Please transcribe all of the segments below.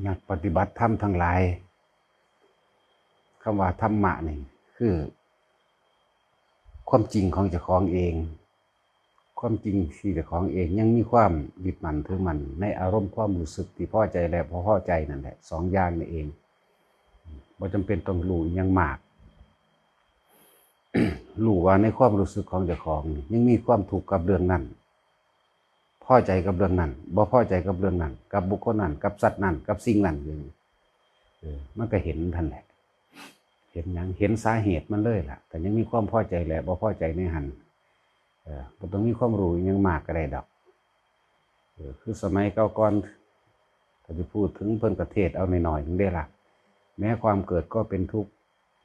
ນັກປະຕິບັດທຳທັງຫຼາຍ, ຄຳວ່າທຳມະນີ້ຄືຄວາມຈິງຂອງເຈົ້າຂອງເອງ, ຄວາມຈິງທີ່ເຈົ້າຂອງເອງຍັງມີຄວາມຍຶດໝັ້ນຖືໝັ້ນໃນອາລົມຄວາມຮູ້ສຶກທີ່ພໍໃຈ ແລະ ບໍ່ພໍໃຈນັ້ນແຫຼະ, ສອງຢ່າງນີ້ເອງ. ບໍ່ຈຳເປັນຕ້ອງຮູ້ອີ່ຫຍັງມາກ, ຮູ້ວ່າໃນຄວາມຮູ້ສຶກຂອງເຈົ້າຂອງນີ້ຍັງມີຄວາມທຸກກັບເລື່ອງນັ້ນ, ພໍໃຈກັບເລື່ອງນັ້ນ, ບໍ່ພໍໃຈກັບເລື່ອງນັ້ນ, ກັບບຸກຄົນນັ້ນ, ກັບສັດນັ້ນ, ກັບສິ່ງນັ້ນຢູ່. ເອີ ມັນກໍເຫັນຫັ້ນແຫຼະ. ເຫັນຫຍັງ? ເຫັນສາເຫດມັນເລີຍລະ. ກໍຍັງມີຄວາມພໍໃຈ ແລະ ບໍ່ພໍໃຈໃນຫັ້ນ. ເອີ ບໍ່ຕ້ອງມີຄວາມຮູ້ຫຍັງມາກກໍໄດ້ດອກ. ເອີ ຄືສະໄໝເກົ່າກ່ອນ ຖ້າຊິພູດເຖິງເພິ່ນກໍເທດເອົາໜ້ອຍໆໜຶ່ງເດ້ລະ. ແມ້ความเกิดก็เป็นทุกข์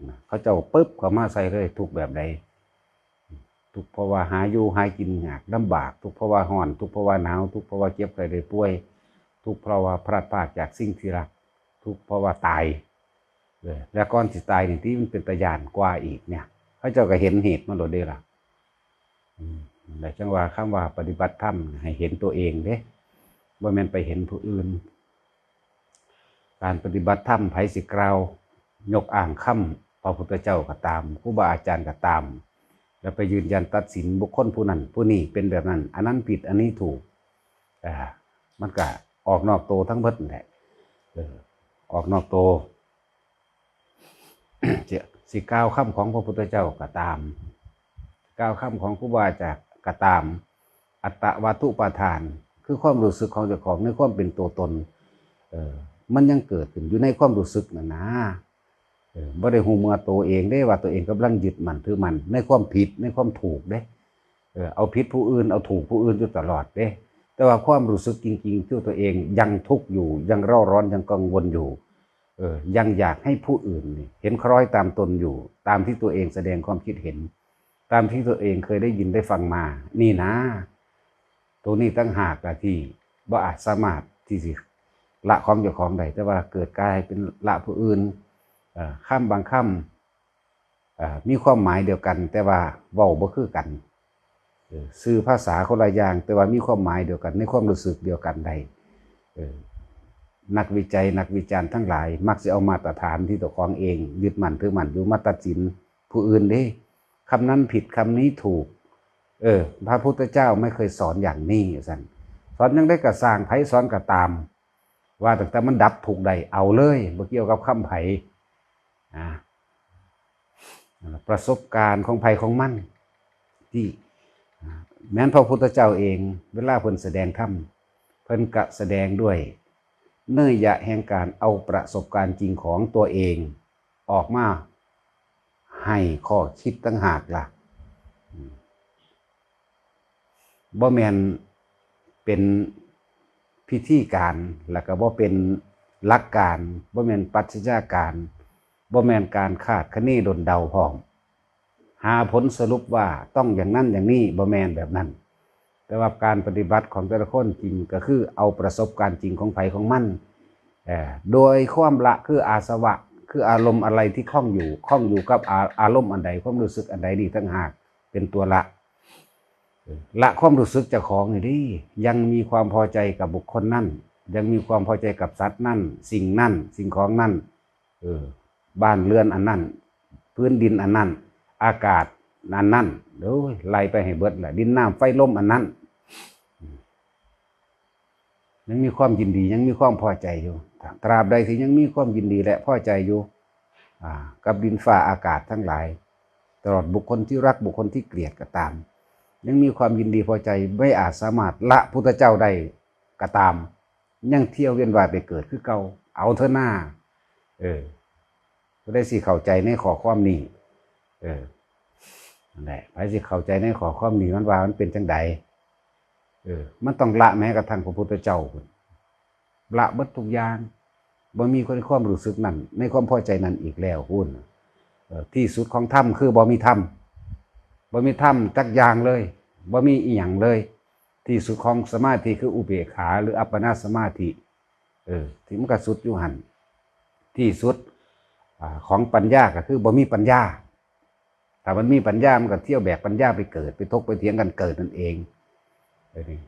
ນະ ເຂົາເຈົ້າປຶບເຂົ້າມາໃສ່ເລີຍ ທຸກແບບໃດ? ທຸກເພາະວ່າຫາຢູ່ຫາກິນຍາກລຳບາກ, ທຸກເພາະວ່າຮ້ອນ, ທຸກເພາະວ່າໜາວ, ທຸກເພາະວ່າເຈັບໄຂ້ໄດ້ປ່ວຍ, ທຸກເພາະວ່າພລັດພາກຈາກສິ່ງທີ່ຮັກ, ທຸກເພາະວ່າຕາຍ. ເອີ ແລ້ວກ່ອນຊິຕາຍນີ້ຕິ ມັນເປັນຕາຢ້ານກວ່າອີກເນຍ. ເຂົາເຈົ້າກໍເຫັນເຫດມັນໂລດເດ້ລະ. ອືມ ແລະ ຈັ່ງວ່າຄຳວ່າປະຕິບັດທຳໃຫ້ເຫັນຕົວເອງເດ້, ບໍ່ແມ່ນໄປເຫັນຜູ້ອື່ນ. ການປະຕິບັດທຳ ໃຜຊິກ່າວຍົກອ້າງຄຳພະພຸດທະເຈົ້າກໍຕາມ, ຄູບາອາຈານກໍຕາມ, ແລ້ວໄປຢືນຢັນຕັດສິນບຸກຄົນຜູ້ນັ້ນຜູ້ນີ້ເປັນແບບນັ້ນ, ອັນນັ້ນຜິດ, ອັນນີ້ຖືກ, ອາ ມັນກະອອກນອກໂຕທັງເບິດນັ້ນແຫຼະ. ເອີ ອອກນອກໂຕ. ຊິ ຊິກ່າວຄຳຂອງພະພຸດທະເຈົ້າກໍຕາມ, ກ່າວຄຳຂອງຄູບາອາຈານກໍຕາມ, ອັດຕະວາຕຸປາທານ ຄືຄວາມຮູ້ສຶກຂອງເຈົ້າຂອງໃນຄວາມເປັນຕົວຕົນ, ເອີ ມັນຍັງເກີດຂຶ້ນຢູ່ໃນຄວາມຮູ້ສຶກນັ້ນນາ. ເອີ ບໍ່ໄດ້ຮູ້ເມືອໂຕເອງເດ້ວ່າຕົວເອງກຳລັງຍຶດໝັ້ນຖືໝັ້ນໃນຄວາມຜິດ ໃນຄວາມຖືກເດ້. ເອີ ເອົາຜິດຜູ້ອື່ນ ເອົາຖືກຜູ້ອື່ນຢູ່ຕະຫຼອດເດ້. ແຕ່ວ່າຄວາມຮູ້ສຶກຈິງໆ ທີ່ຕົວເອງຍັງທຸກຢູ່, ຍັງເຣົາຮ້ອນ, ຍັງກັງວົນຢູ່, ເອີ ຍັງຢາກໃຫ້ຜູ້ອື່ນນີ້ເຫັນຄ້ອຍຕາມຕົນຢູ່, ຕາມທີ່ຕົວເອງສະແດງຄວາມຄິດເຫັນ, ຕາມທີ່ຕົວເອງເຄີຍໄດ້ຍິນໄດ້ຟັງມານີ້ນາ. ໂຕນີ້ຕ່າງຫາກລະທີ່ບໍ່ອາດສາມາດທີ່ຊິລະຂອງເຈົ້າຂອງໄດ້, ແຕ່ວ່າເກີດກາຍເປັນລະຜູ້ອື່ນ. ເອີ ຄຳບາງຄຳ ເອີ ມີຄວາມໝາຍດຽວກັນ ແຕ່ວ່າເວົ້າບໍ່ຄືກັນ, ເອີ ຊື່ພາສາຄົນລະຢ່າງ ແຕ່ວ່າມີຄວາມໝາຍດຽວກັນ ໃນຄວາມຮູ້ສຶກດຽວກັນໄດ້. ເອີ ນັກວິໄຈ ນັກວິຈານທັງຫຼາຍ ມັກຊິເອົາມາດຕະຖານທີ່ເຈົ້າຂອງເອງຍຶດໝັ້ນຖືໝັ້ນຢູ່ມາຕັດສິນຜູ້ອື່ນເດ້. ຄຳນັ້ນຜິດ ຄຳນີ້ຖືກ, ເອີ ພະພຸດທະເຈົ້າໄມ່ເຄີຍສອນຢ່າງນີ້ ວ່າຊັ້ນ. ສອນຫຍັງໄດ້ກໍຊ່າງ, ໃຜສອນກໍຕາມ, ວ່າຕັ້ງແຕ່ມັນດັບທຸກໄດ້ ເອົາເລີຍ, ບໍ່ກ່ຽວກັບຄຳໃຜ. ອາ ປະສົບການຂອງໃຜຂອງມັນ ທີ່ ອາ ແມ່ນພະພຸດທະເຈົ້າເອງ ເວລາເພິ່ນສະແດງທຳ ເພິ່ນກະສະແດງດ້ວຍເນີຍຍະແຫ່ງການເອົາປະສົບການຈິງຂອງຕົວເອງອອກມາໃຫ້ຂໍ້ຄິດຕ່າງຫາກລະ. ບໍ່ແມ່ນເປັນພິທີການ ແລ້ວກໍບໍ່ເປັນຫຼັກການ, ບໍ່ແມ່ນປັດຊະຍາການ, ບໍ່ແມ່ນການຄາດຄະເນດົນເດົາພ້ອມ, ຫາຜົນສະຫຼຸບວ່າຕ້ອງຢ່າງນັ້ນຢ່າງນີ້, ບໍ່ແມ່ນແບບນັ້ນ. ແຕ່ວ່າການປະຕິບັດຂອງແຕ່ລະຄົນຈິງກໍຄືເອົາປະສົບການຈິງຂອງໃຜຂອງມັນ, ເອີ ໂດຍຄວາມລະ ຄືອາສະວະ, ຄືອາລົມອະໄລທີ່ຂ້ອງຢູ່, ຂ້ອງຢູ່ກັບອາ ອາລົມອັນໃດ, ຄວາມຮູ້ສຶກອັນໃດນີ້ຕ່າງຫາກເປັນຕົວລະ. ລະຄວາມຮູ້ສຶກເຈົ້າຂອງນີ້ເດ້, ຍັງມີຄວາມພໍໃຈກັບບຸກຄົນນັ້ນ, ຍັງມີຄວາມພໍໃຈກັບສັດນັ້ນ, ສິ່ງນັ້ນ, ສິ່ງຂອງນັ້ນ, ເອີ ບ້ານເຮືອນອັນນັ້ນ, ພື້ນດິນອັນນັ້ນ, ອາກາດອັນນັ້ນ, ໂອ້ຍ ໄລ່ໄປໃຫ້ເບິດລະ, ດິນນ້ຳໄຟລົມອັນນັ້ນ. ຍັງມີຄວາມຍິນດີ, ຍັງມີຄວາມພໍໃຈຢູ່. ຕາບໃດທີ່ຍັງມີຄວາມຍິນດີ ແລະ ພໍໃຈຢູ່ ອາ ກັບດິນຟ້າອາກາດທັງຫຼາຍ, ຕະຫຼອດບຸກຄົນທີ່ຮັກ, ບຸກຄົນທີ່ເກລີຍດກໍຕາມ, ຍັງມີຄວາມຍິນດີພໍໃຈ, ໄມ່ອາດສາມາດລະພຸດທະເຈົ້າໄດ້ກໍຕາມ, ຍັງທ່ຽວວຽນວ່າຍໄປເກີດຄືເກົ່າ. ເອົາເຖາະນາ. ເອີ ຜູ້ໃດຊິເຂົ້າໃຈໃນຂໍ້ຄວາມນີ້, ເອີ ນັ້ນແຫຼະ, ໃຜຊິເຂົ້າໃຈໃນຂໍ້ຄວາມນີ້ ມັນວ່າມັນເປັນຈັ່ງໃດ? ເອີ ມັນຕ້ອງລະແມ້ກະທັ່ງພະພຸດທະເຈົ້າພຸ້ນ, ລະເບິດທຸກຢ່າງ, ບໍ່ມີໃນຄວາມຮູ້ສຶກນັ້ນ, ໃນຄວາມພໍໃຈນັ້ນອີກແລ້ວພຸ້ນ. ເອີ ທີ່ສຸດຂອງທຳຄືບໍ່ມີທຳ, ບໍ່ມີທຳຈັກຢ່າງເລີຍ, ບໍ່ມີອີ່ຫຍັງເລີຍ. ທີ່ສຸດຂອງສະມາທິຄືອຸເບກຂາ ຫຼື ອັບປະນາສະມາທິ, ເອີ ທີ່ມັນກະສຸດຢູ່ຫັ້ນ. ທີ່ສຸດ ອາ ຂອງປັນຍາກໍຄືບໍ່ມີປັນຍາ. ຖ້າມັນມີປັນຍາ ມັນກໍທ່ຽວແບກປັນຍາໄປເກີດ, ໄປຖົກໄປຖຽງກັນເກີດນັ້ນເອງ. ເອີ ນີ້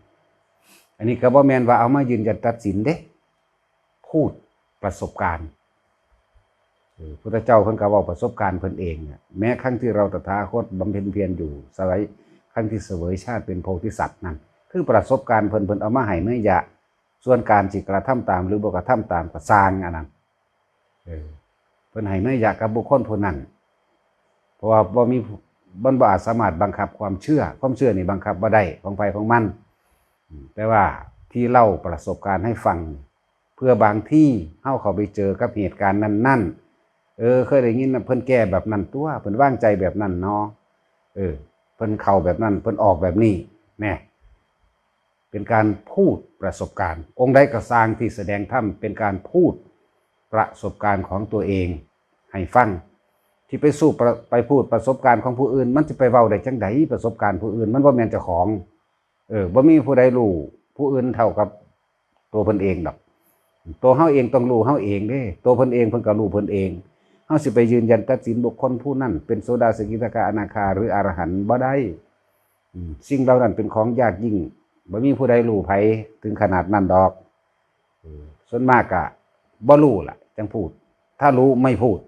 ອັນນີ້ກໍບໍ່ແມ່ນວ່າເອົາມາຢືນຢັນຕັດສິນເດ້, ພູດ ປະສົບການ. ເອີ ພຸດທະເຈົ້າເພິ່ນກໍເວົ້າປະສົບການເພິ່ນເອງ. ແມ້ຄັ້ງທີ່ເຮົາຕະຖາຄົດບຳເພັນພຽນຢູ່ ສະໄໝຄັ້ງທີ່ສະເຫວີຍຊາດເປັນໂພທິສັດນັ້ນ ຄືປະສົບການເພິ່ນ ເພິ່ນເອົາມາໃຫ້ເນຍຍະ. ສ່ວນການຊິກະທຳຕາມ ຫຼື ບໍ່ກະທຳຕາມກໍຊ່າງອັນນັ້ນ ເອີ ເພິ່ນໃຫ້ເນຍຍະກັບບຸກຄົນຜູ້ນັ້ນ ເພາະວ່າບໍ່ມີ ມັນບໍ່ອາດສາມາດບັງຄັບຄວາມເຊື່ອ. ຄວາມເຊື່ອນີ້ບັງຄັບບໍ່ໄດ້ ຂອງໃຜຂອງມັນ. ອືມ ແຕ່ວ່າທີ່ເລົ່າປະສົບການໃຫ້ຟັງ ເພື່ອບາງທີເຮົາເຂົ້າໄປເຈີກັບເຫດການນັ້ນໆ ເອີ ເຄີຍໄດ້ຍິນນະ ເພິ່ນແກ້ແບບນັ້ນຕົວະ ເພິ່ນວາງໃຈແບບນັ້ນເນາະ ເອີ ເພິ່ນເຂົ້າແບບນັ້ນ ເພິ່ນອອກແບບນີ້ແນ່. ເປັນການພູດປະສົບການ. ອົງໃດກໍຊ່າງທີ່ສະແດງທຳ ເປັນການພູດປະສົບການຂອງຕົວເອງໃຫ້ຟັງ. ທີ່ໄປສູບປະ ໄປພູດປະສົບການຂອງຜູ້ອື່ນ ມັນຊິໄປເວົ້າໄດ້ຈັ່ງໃດ? ປະສົບການຜູ້ອື່ນມັນບໍ່ແມ່ນເຈົ້າຂອງ. ເອີ ບໍ່ມີຜູ້ໃດຮູ້ຜູ້ອື່ນເທົ່າກັບຕົວເພິ່ນເອງດອກ. ຕົວເຮົາເອງຕ້ອງຮູ້ເຮົາເອງເດ້. ຕົວເພິ່ນເອງເພິ່ນກໍຮູ້ເພິ່ນເອງ. ເຮົາຊິໄປຢືນຢັນຕັດສິນບຸກຄົນຜູ້ນັ້ນເປັນໂສດາ ສະກິດາຄາ ອະນາຄາ ຫຼື ອະລະຫັນບໍ່ໄດ້. ອືມ ສິ່ງເຫຼົ່ານັ້ນເປັນຂອງຍາກຍິ່ງ. ບໍ່ມີຜູ້ໃດຮູ້ໃຜເຖິງຂະໜາດນັ້ນດອກ. ເອີ ສ່ວນມາກກະບໍ່ຮູ້ລະ ຈັ່ງພູດ. ຖ້າຮູ້ໄມ່ພູດ.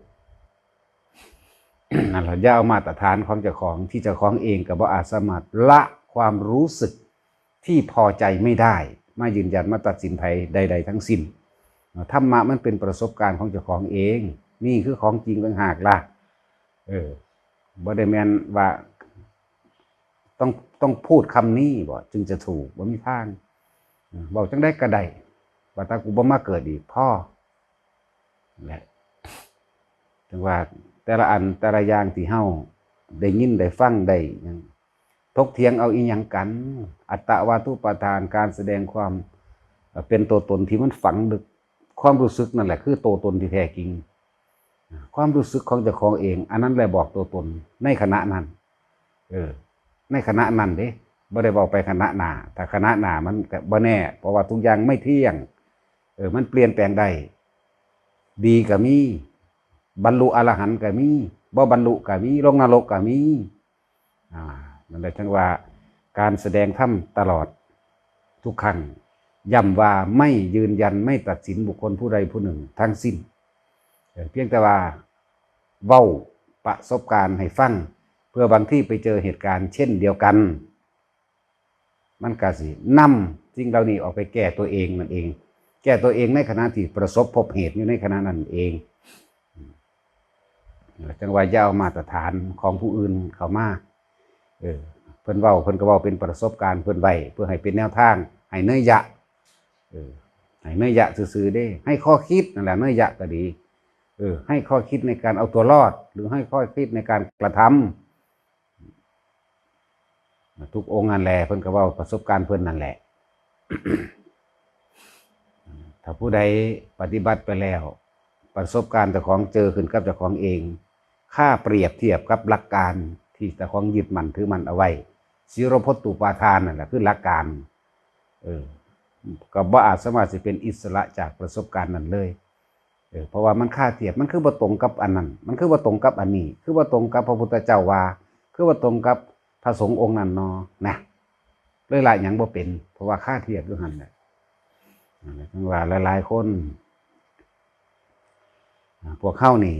ນັ້ນລະ ຢ່າເອົາມາດຕະຖານຂອງເຈົ້າຂອງ ທີ່ເຈົ້າຂອງເອງກໍບໍ່ອາດສາມາດລະຄວາມຮູ້ສຶກທີ່ພໍໃຈໄມ່ໄດ້ ມາຢືນຢັນ ມາຕັດສິນໃຜໃດໆທັງສິ້ນ. ທຳມະມັນເປັນປະສົບການຂອງເຈົ້າຂອງເອງ. ນີ້ຄືຂອງຈິງຕ່າງຫາກລະ. ເອີ ບໍ່ໄດ້ແມ່ນວ່າ ຕ້ອງ ຕ້ອງພູດຄຳນີ້ບໍ ຈຶ່ງຈະຖືກ? ບໍ່ມີທາງ. ເອີ ເວົ້າຈັ່ງໃດກໍໄດ້ ວ່າແຕ່ກູບໍ່ມາເກີດອີກ ພໍ. ແຫຼະ ຈັ່ງວ່າແຕ່ລະອັນແຕ່ລະຢ່າງທີ່ເຮົາໄດ້ຍິນໄດ້ຟັງໄດ້ຫຍັງ ຖົກຖຽງເອົາອີ່ຫຍັງກັນ? ອັດຕະວາຕຸປາທານ ການສະແດງຄວາມ ເອີ ເປັນຕົວຕົນທີ່ມັນຝັງເລິກ. ຄວາມຮູ້ສຶກນັ້ນແຫຼະຄືຕົວຕົນທີ່ແທ້ຈິງ. ຄວາມຮູ້ສຶກຂອງເຈົ້າຂອງເອງ ອັນນັ້ນແຫຼະບອກຕົວຕົນໃນຂະນະນັ້ນ. ເອີ ໃນຂະນະນັ້ນເດ້ ບໍ່ໄດ້ເວົ້າໄປຂະນະໜ້າ. ຖ້າຂະນະໜ້າມັນກໍບໍ່ແນ່ ເພາະວ່າທຸກຢ່າງໄມ່ທ່ຽງ. ເອີ ມັນປ່ຽນແປງໄດ້. ດີກໍມີ ບັນລຸອະລະຫັນກໍມີ ບໍ່ບັນລຸກໍມີ ລົງນະລົກກໍມີ. ອາ ນັ້ນແຫຼະ ຈັ່ງວ່າການສະແດງທຳຕະຫຼອດທຸກຄັ້ງ ຢ້ຳວ່າໄມ່ຢືນຢັນ ໄມ່ຕັດສິນບຸກຄົນຜູ້ໃດຜູ້ໜຶ່ງທັງສິ້ນ. ເອີ ພຽງແຕ່ວ່າເວົ້າປະສົບການໃຫ້ຟັງ ເພື່ອບາງທີໄປເຈີເຫດການເຊັ່ນດຽວກັນ ມັນກະຊິນຳສິ່ງເຫຼົ່ານີ້ອອກໄປແກ້ຕົວເອງນັ້ນເອງ. ແກ້ຕົວເອງໃນຂະນະທີ່ປະສົບພົບເຫດຢູ່ໃນຂະນະນັ້ນເອງ. ຈັ່ງວ່າຢ່າເອົາມາດຕະຖານຂອງຜູ້ອື່ນເຂົ້າມາ. ເອີ ເພິ່ນເວົ້າ ເພິ່ນກໍເວົ້າເປັນປະສົບການເພິ່ນໄວ້ ເພື່ອໃຫ້ເປັນແນວທາງ ໃຫ້ເນຍຍະ. ເອີ ໃຫ້ເນຍຍະຊື່ໆເດ້ ໃຫ້ຂໍ້ຄິດນັ້ນແຫຼະ ເນຍຍະກໍດີ. ເອີ ໃຫ້ຂໍ້ຄິດໃນການເອົາຕົວລອດ ຫຼື ໃຫ້ຂໍ້ຄິດໃນການກະທຳ. ທຸກອົງຫັ້ນແຫຼະ ເພິ່ນກໍເວົ້າປະສົບການເພິ່ນນັ້ນແຫຼະ. ຖ້າຜູ້ໃດປະຕິບັດໄປແລ້ວ ປະສົບການເຈົ້າຂອງເຈີຂຶ້ນກັບເຈົ້າຂອງເອງ ຖ້າປຽບທຽບກັບຫຼັກການທີ່ເຈົ້າຂອງຍຶດໝັ້ນຖືໝັ້ນເອົາໄວ້ ສິໂລໂພຕຸປາທານນັ້ນແຫຼະຄືຫຼັກການ. ເອີ ກໍບໍ່ອາດສາມາດຊິເປັນອິດສະຫຼະຈາກປະສົບການນັ້ນເລີຍ. ເອີ ເພາະວ່າມັນຄາທຽບ ມັນຄືບໍ່ຕົງກັບອັນນັ້ນ ມັນຄືບໍ່ຕົງກັບອັນນີ້ ຄືບໍ່ຕົງກັບພະພຸດທະເຈົ້າວ່າ ຄືບໍ່ຕົງກັບພະສົງອົງນັ້ນນໍ ນະ ເລີຍລະຫຍັງບໍ່ເປັນ ເພາະວ່າຄາທຽບຢູ່ຫັ້ນແຫຼະ. ຈັ່ງວ່າຫຼາຍໆຄົນ ອາ ພວກເຮົານີ້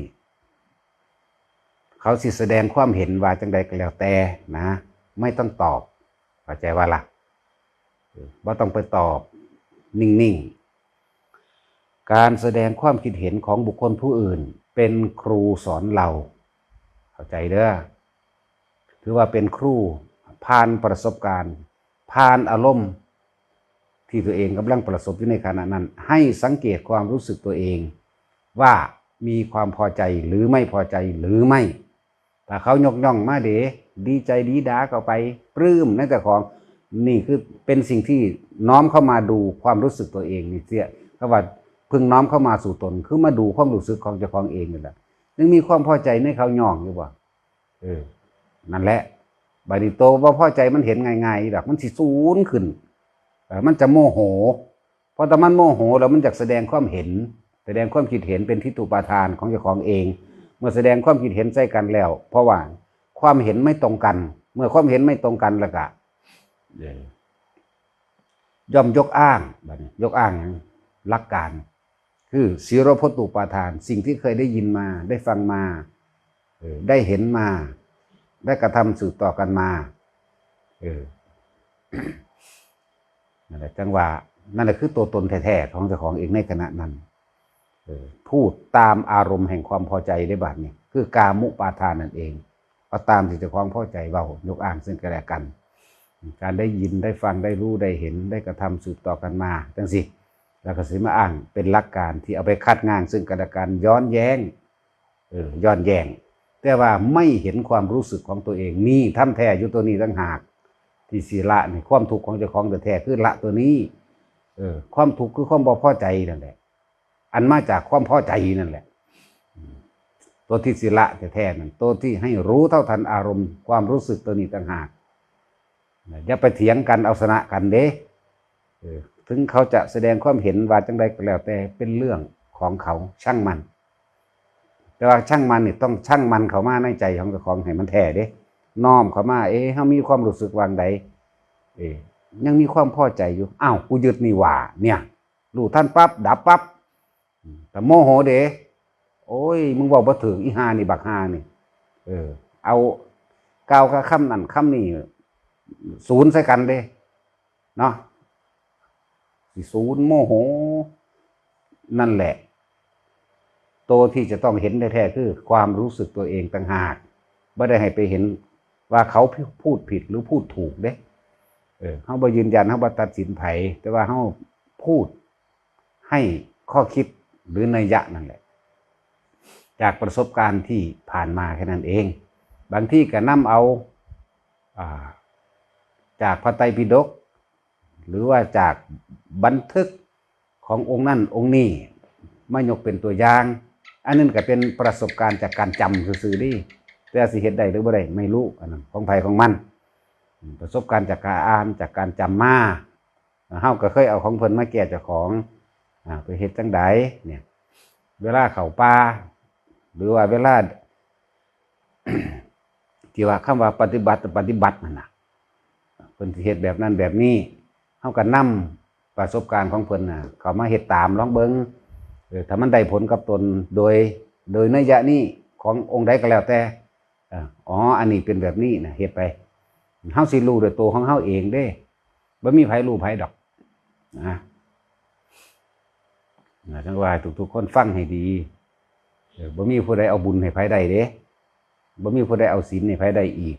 ເຂົາຊິສະແດງຄວາມເຫັນວ່າຈັ່ງໃດກໍແລ້ວແຕ່ນະ ໄມ່ຕ້ອງຕອບ ເຂົ້າໃຈວ່າລະ? ເອີ ບໍ່ຕ້ອງໄປຕອບ ນິ່ງໆ. ການສະແດງຄວາມຄິດເຫັນຂອງບຸກຄົນຜູ້ອື່ນເປັນຄູສອນເລົ່າ ເຂົ້າໃຈເດີ ຖືວ່າເປັນຄູ ຜ່ານປະສົບການ ຜ່ານອາລົມທີ່ຕົວເອງກຳລັງປະສົບຢູ່ໃນຂະນະນັ້ນ ໃຫ້ສັງເກດຄວາມຮູ້ສຶກຕົວເອງວ່າມີຄວາມພໍໃຈ ຫຼື ໄມ່ພໍໃຈ ຫຼື ໄມ່ ຖ້າເຂົາຍົກຍ້ອງມາເດ ດີໃຈດີດາເຂົ້າໄປ ປຶ້ມໃນເຈົ້າຂອງ. ນີ້ຄືເປັນສິ່ງທີ່ນ້ອມເຂົ້າມາດູຄວາມຮູ້ສຶກຕົວເອງນີ້ເສຍ ເພາະວ່າເພິ່ງນ້ອມເຂົ້າມາສູ່ຕົນ ຄືມາດູຄວາມຮູ້ສຶກຂອງເຈົ້າຂອງເອງນີ້ແຫຼະ. ຍັງມີຄວາມພໍໃຈໃນເຂົາຍ້ອງຢູ່ບໍ່? ເອີ ນັ້ນແຫຼະ. ບາດນີ້ໂຕບໍ່ພໍໃຈມັນເຫັນງ່າຍໆດອກ ມັນຊິສູນຂຶ້ນ ເອີ ມັນຈະໂມໂຫ. ເພາະຖ້າມັນໂມໂຫແລ້ວ ມັນຢາກສະແດງຄວາມເຫັນ ສະແດງຄວາມຄິດເຫັນເປັນທິດທຸປາທານຂອງເຈົ້າຂອງເອງ. ເມື່ອສະແດງຄວາມຄິດເຫັນໃສ່ກັນແລ້ວ ເພາະວ່າຄວາມເຫັນໄມ່ຕົງກັນ ເມື່ອຄວາມເຫັນໄມ່ຕົງກັນແລ້ວກະ ເອີ ຍ່ອມຍົກອ້າງ ບາດນີ້ຍົກອ້າງຫຍັງ? ຫຼັກການ. ຄື ສິໂຣໂພຕຸປາທານ, ສິ່ງທີ່ເຄີຍໄດ້ຍິນມາ, ໄດ້ຟັງມາ, ເອີ, ໄດ້ເຫັນມາ, ໄດ້ກະທຳສືບຕໍ່ກັນມາ, ເອີ, ນັ້ນແຫຼະ, ຈັ່ງວ່າ ນັ້ນແຫຼະຄືຕົວຕົນແທ້ໆຂອງເຈົ້າຂອງເອງໃນຂະນະນັ້ນ. ເອີ, ພູດຕາມອາລົມແຫ່ງຄວາມພໍໃຈເດ້ບາດນີ້, ຄືກາມຸປາທານນັ້ນເອງ. ເອົາຕາມທີ່ເຈົ້າຂອງພໍໃຈເວົ້າ, ຍົກອ້າງເຊິ່ງກັນແລະກັນ. ການໄດ້ຍິນ, ໄດ້ຟັງ, ໄດ້ຮູ້, ໄດ້ເຫັນ, ໄດ້ກະທຳສືບຕໍ່ກັນມາ ຈັ່ງຊີ້, ແລ້ວກໍຊິມາອ້າງເປັນຫຼັກການທີ່ເອົາໄປຂັດງາງເຊິ່ງກັນແລະກັນ, ຍ້ອນແຍ້ງ, ເອີ, ຍ້ອນແຍ້ງ. ແຕ່ວ່າໄມ່ເຫັນຄວາມຮູ້ສຶກຂອງຕົວເອງ, ນີ້ທຳແທ້ຢູ່ຕົວນີ້ຕ່າງຫາກ ທີ່ຊິລະນີ້. ຄວາມທຸກຂອງເຈົ້າຂອງແທ້ໆ ຄືລະຕົວນີ້. ເອີ, ຄວາມທຸກຄືຄວາມບໍ່ພໍໃຈນັ້ນແຫຼະ. ອັນມາຈາກຄວາມພໍໃຈນັ້ນແຫຼະ. ຕົວທີ່ຊິລະແທ້ໆນັ້ນ, ຕົວທີ່ໃຫ້ຮູ້ເທົ່າທັນອາລົມຄວາມຮູ້ສຶກຕົວນີ້ຕ່າງຫາກ. ຢ່າໄປຖຽງກັນເອົາຊະນະກັນເດ້. ເອີ, ເຖິງເຂົາຈະສະແດງຄວາມເຫັນວ່າຈັ່ງໃດກໍແລ້ວແຕ່, ເປັນເລື່ອງຂອງເຂົາ, ຊ່າງມັນ. ແຕ່ວ່າຊ່າງມັນນີ້ ຕ້ອງຊ່າງມັນເຂົ້າມາໃນໃຈຂອງເຈົ້າຂອງໃຫ້ມັນແທ້ເດ້. ນ້ອມເຂົ້າມາ, ເອ, ເຮົາມີຄວາມຮູ້ສຶກວ່າງໃດ? ເອ, ຍັງມີຄວາມພໍໃຈຢູ່. ອ້າວ, ກູຍຶດນີ້ຫວ່າ, ເນຍ. ຮູ້ທັນປັບ, ດັບປັບ. ອືມ, ແຕ່ໂມໂຫເດ້. ໂອ້ຍ, ມຶງເວົ້າບໍ່ຖືກ, ອີຫ່ານີ້, ບັກຫ່ານີ້. ເອີ, ເອົາ, ກ່າວກັບຄຳນັ້ນຄຳນີ້, ສູນໃສ່ກັນເດ້ ເນາະ. ຊິສູນ, ໂມໂຫ. ນັ້ນແຫຼະ, ໂຕທີ່ຈະຕ້ອງເຫັນແທ້ໆ ຄືຄວາມຮູ້ສຶກຕົວເອງຕ່າງຫາກ. ບໍ່ໄດ້ໃຫ້ໄປເຫັນວ່າເຂົາ ພ- ພູດຜິດ ຫຼື ພູດຖືກເດ້. ເອີ, ເຮົາບໍ່ຢືນຢັນ, ເຮົາບໍ່ຕັດສິນໃຜ, ແຕ່ວ່າເຮົາພູດ ໃຫ້ຂໍ້ຄິດ ຫຼື ໄນຍະນັ້ນແຫຼະ ຈາກປະສົບການທີ່ຜ່ານມາແຄ່ນັ້ນເອງ. ບາງທີກໍນຳເອົາ, ອ່າ, ຈາກພະໄຕປິດົກ ຫຼືວ່າຈາກບັນທຶກຂອງອົງນັ້ນອົງນີ້ ມາຍົກເປັນຕົວຢ່າງ. ອັນນັ້ນກໍເປັນປະສົບການຈາກການຈຳຊື່ໆເດ້, ແຕ່ຊິເຮັດໄດ້ ຫຼື ບໍ່ໄດ້ ໄມ່ຮູ້, ອັນນັ້ນຂອງໃຜຂອງມັນ. ປະສົບການຈາກການອ່ານ, ຈາກການຈຳມາ. ເຮົາກໍເຄີຍເອົາຂອງເພິ່ນມາແກ້ເຈົ້າຂອງ. ອາ, ໄປເຮັດຈັ່ງໃດເນຍ? ເວລາເຂົ້າປ່າ ຫຼືວ່າເວລາ ທີ່ວ່າຄຳວ່າປະຕິບັດ, ປະຕິບັດນັ້ນນະ, ເພິ່ນຊິເຮັດແບບນັ້ນແບບນີ້, ເຮົາກໍນຳປະສົບການຂອງເພິ່ນນະ ເຂົ້າມາເຮັດຕາມ, ລອງເບິ່ງ, ເອີ, ຖ້າມັນໄດ້ຜົນກັບຕົນໂດຍ, ໂດຍໄນຍະນີ້ຂອງອົງໃດກໍແລ້ວແຕ່, ເອີ, ອໍ, ອັນນີ້ເປັນແບບນີ້ນະ, ເຮັດໄປ. ເຮົາຊິຮູ້ດ້ວຍໂຕຂອງເຮົາເອງເດ້. ບໍ່ມີໃຜຮູ້ໃຜດອກນະ. ນະ, ຈັ່ງວ່າໃຫ້ທຸກໆຄົນຟັງໃຫ້ດີ. ເອີ, ບໍ່ມີຜູ້ໃດເອົາບຸນໃຫ້ໃຜໄດ້ເດ້. ບໍ່ມີຜູ້ໃດເອົາສິນໃຫ້ໃຜໄດ້ອີກ.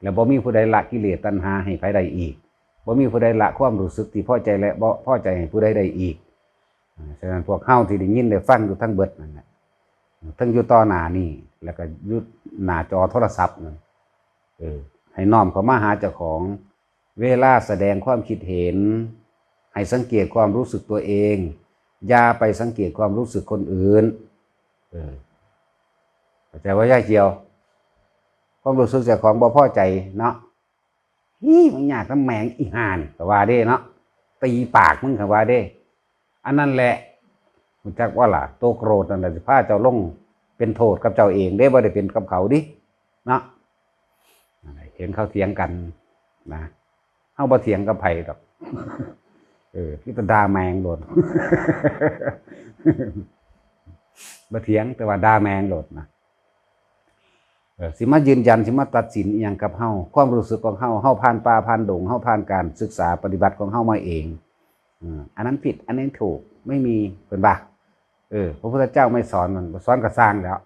ແລະ ບໍ່ມີຜູ້ໃດລະກິເລດຕັນຫາໃຫ້ໃຜໄດ້ອີກ. ບໍ່ມີຜູ້ໃດລະຄວາມຮູ້ສຶກທີ່ພໍໃຈ ແລະ ບໍ່ພໍໃຈໃຫ້ຜູ້ໃດໄດ້ອີກ. ອາ, ສະນັ້ນ ພວກເຮົາທີ່ໄດ້ຍິນໄດ້ຟັງຢູ່ທັງເບິດນັ້ນແຫຼະ, ທັງຢູ່ຕໍ່ໜ້ານີ້ ແລ້ວກໍຢູ່ໜ້າຈໍໂທລະສັບນັ້ນ, ເອີ, ໃຫ້ນ້ອມເຂົ້າມາຫາເຈົ້າຂອງ. ເວລາສະແດງຄວາມຄິດເຫັນ ໃຫ້ສັງເກດຄວາມຮູ້ສຶກຕົວເອງ, ຢ່າໄປສັງເກດຄວາມຮູ້ສຶກຄົນອື່ນ. ເອີ, ເຂົ້າໃຈບໍ່ ຍາຍຂຽວ? ຄວາມຮູ້ສຶກເຈົ້າຂອງບໍ່ພໍໃຈເນາະ. ຮີ້, ມຶງຍາກນຳແມງອີຫ່ານີ້ ກໍວ່າເດ້ເນາະ, ຕີປາກມຶງ ກໍວ່າເດ້. ອັນນັ້ນແຫຼະ, ຮູ້ຈັກບໍ່ລະ? ໂຕໂກຣດນັ້ນລະຊິພາເຈົ້າລົງເປັນໂທດກັບເຈົ້າເອງເດ້, ບໍ່ໄດ້ເປັນກັບເຂົາເດ້ເນາະ. ເຫັນເຂົາຖຽງກັນນະ, ເຮົາບໍ່ຖຽງກັບໃຜດອກ. ເອີ, ມີແຕ່ດ່າແມງໂລດ. ບໍ່ຖຽງ, ແຕ່ວ່າດ່າແມງໂລດນະ. ເອີ, ຊິມາຢືນຢັນ, ຊິມາຕັດສິນອີ່ຫຍັງກັບເຮົາ? ຄວາມຮູ້ສຶກຂອງເຮົາ, ເຮົາຜ່ານປ່າຜ່ານດົງ, ເຮົາຜ່ານການສຶກສາປະຕິບັດຂອງເຮົາມາເອງ. ເອີ, ອັນນັ້ນຜິດ, ອັນນີ້ຖືກ, ໄມ່ມີ, ເພິ່ນວ່າ. ເອີ, ພະພຸດທະເຈົ້າໄມ່ສອນ, ມັນສອນກໍຊ່າງແລ້ວ.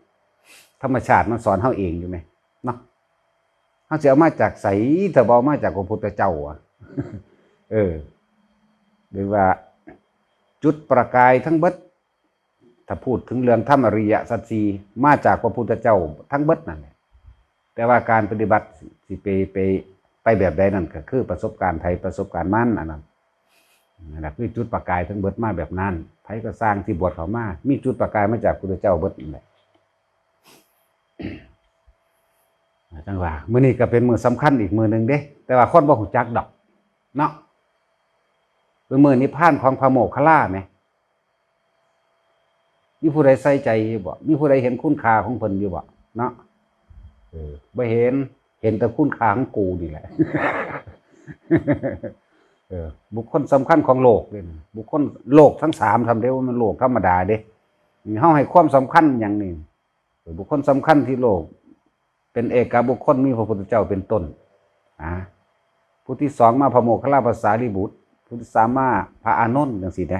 ທຳມະຊາດມັນສອນເຮົາເອງຢູ່ແມະເນາະ. ເຮົາຊິເອົາມາຈາກໃສ ຖ້າບໍ່ເອົາມາຈາກພະພຸດທະເຈົ້າອະ? ເອີ, ເອີ້ນວ່າຈຸດປະກາຍທັງເບິດ, ຖ້າພູດເຖິງເລື່ອງທຳອະລິຍະສັດສີ່ ມາຈາກພະພຸດທະເຈົ້າທັງເບິດນັ້ນແຫຼະ. ແຕ່ວ່າການປະຕິບັດຊິໄປ, ໄປ, ໄປແບບໃດນັ້ນ ກໍຄືປະສົບການໃຜປະສົບການມັນ, ອັນນັ້ນ, ນັ້ນລະຄືຈຸດປະກາຍທັງເບິດມາແບບນັ້ນ. ໃຜກໍຊ່າງທີ່ບວດເຂົ້າມາ ມີຈຸດປະກາຍມາຈາກພຸດທະເຈົ້າເບິດນັ້ນແຫຼະ. ຈັ່ງວ່າ ມື້ນີ້ກໍເປັນມື້ສຳຄັນອີກມື້ໜຶ່ງເດ້, ແຕ່ວ່າຄົນບໍ່ຮູ້ຈັກດອກເນາະ. ເປັນມື້ນິບພານຂອງພະໂມກຂະລາແໝ. ມີຜູ້ໃດໃສ່ໃຈຢູ່ບໍ່? ມີຜູ້ໃດເຫັນຄຸນຄ່າຂອງເພິ່ນຢູ່ບໍ່ເນາະ? ເອີ, ບໍ່ເຫັນ, ເຫັນແຕ່ຄຸນຄ່າຂອງກູນີ້ແຫຼະ. ເອີ ບຸກຄົນສຳຄັນຂອງໂລກເດ້ ບຸກຄົນໂລກທັງສາມຊ້ຳເດ້ ບໍ່ແມ່ນໂລກທຳມະດາເດ້. ເຮົາໃຫ້ຄວາມສຳຄັນຫຍັງນີ້? ເອີ ບຸກຄົນສຳຄັນທີ່ໂລກ ເປັນເອກະບຸກຄົນ ມີພະພຸດທະເຈົ້າເປັນຕົ້ນ ອາ ຜູ້ທີສອງມາພະໂມກຄະລາ ພະສາລີບຸດ ຜູ້ທີສາມມາພະອານົນ ຈັ່ງຊີ້ເດ້.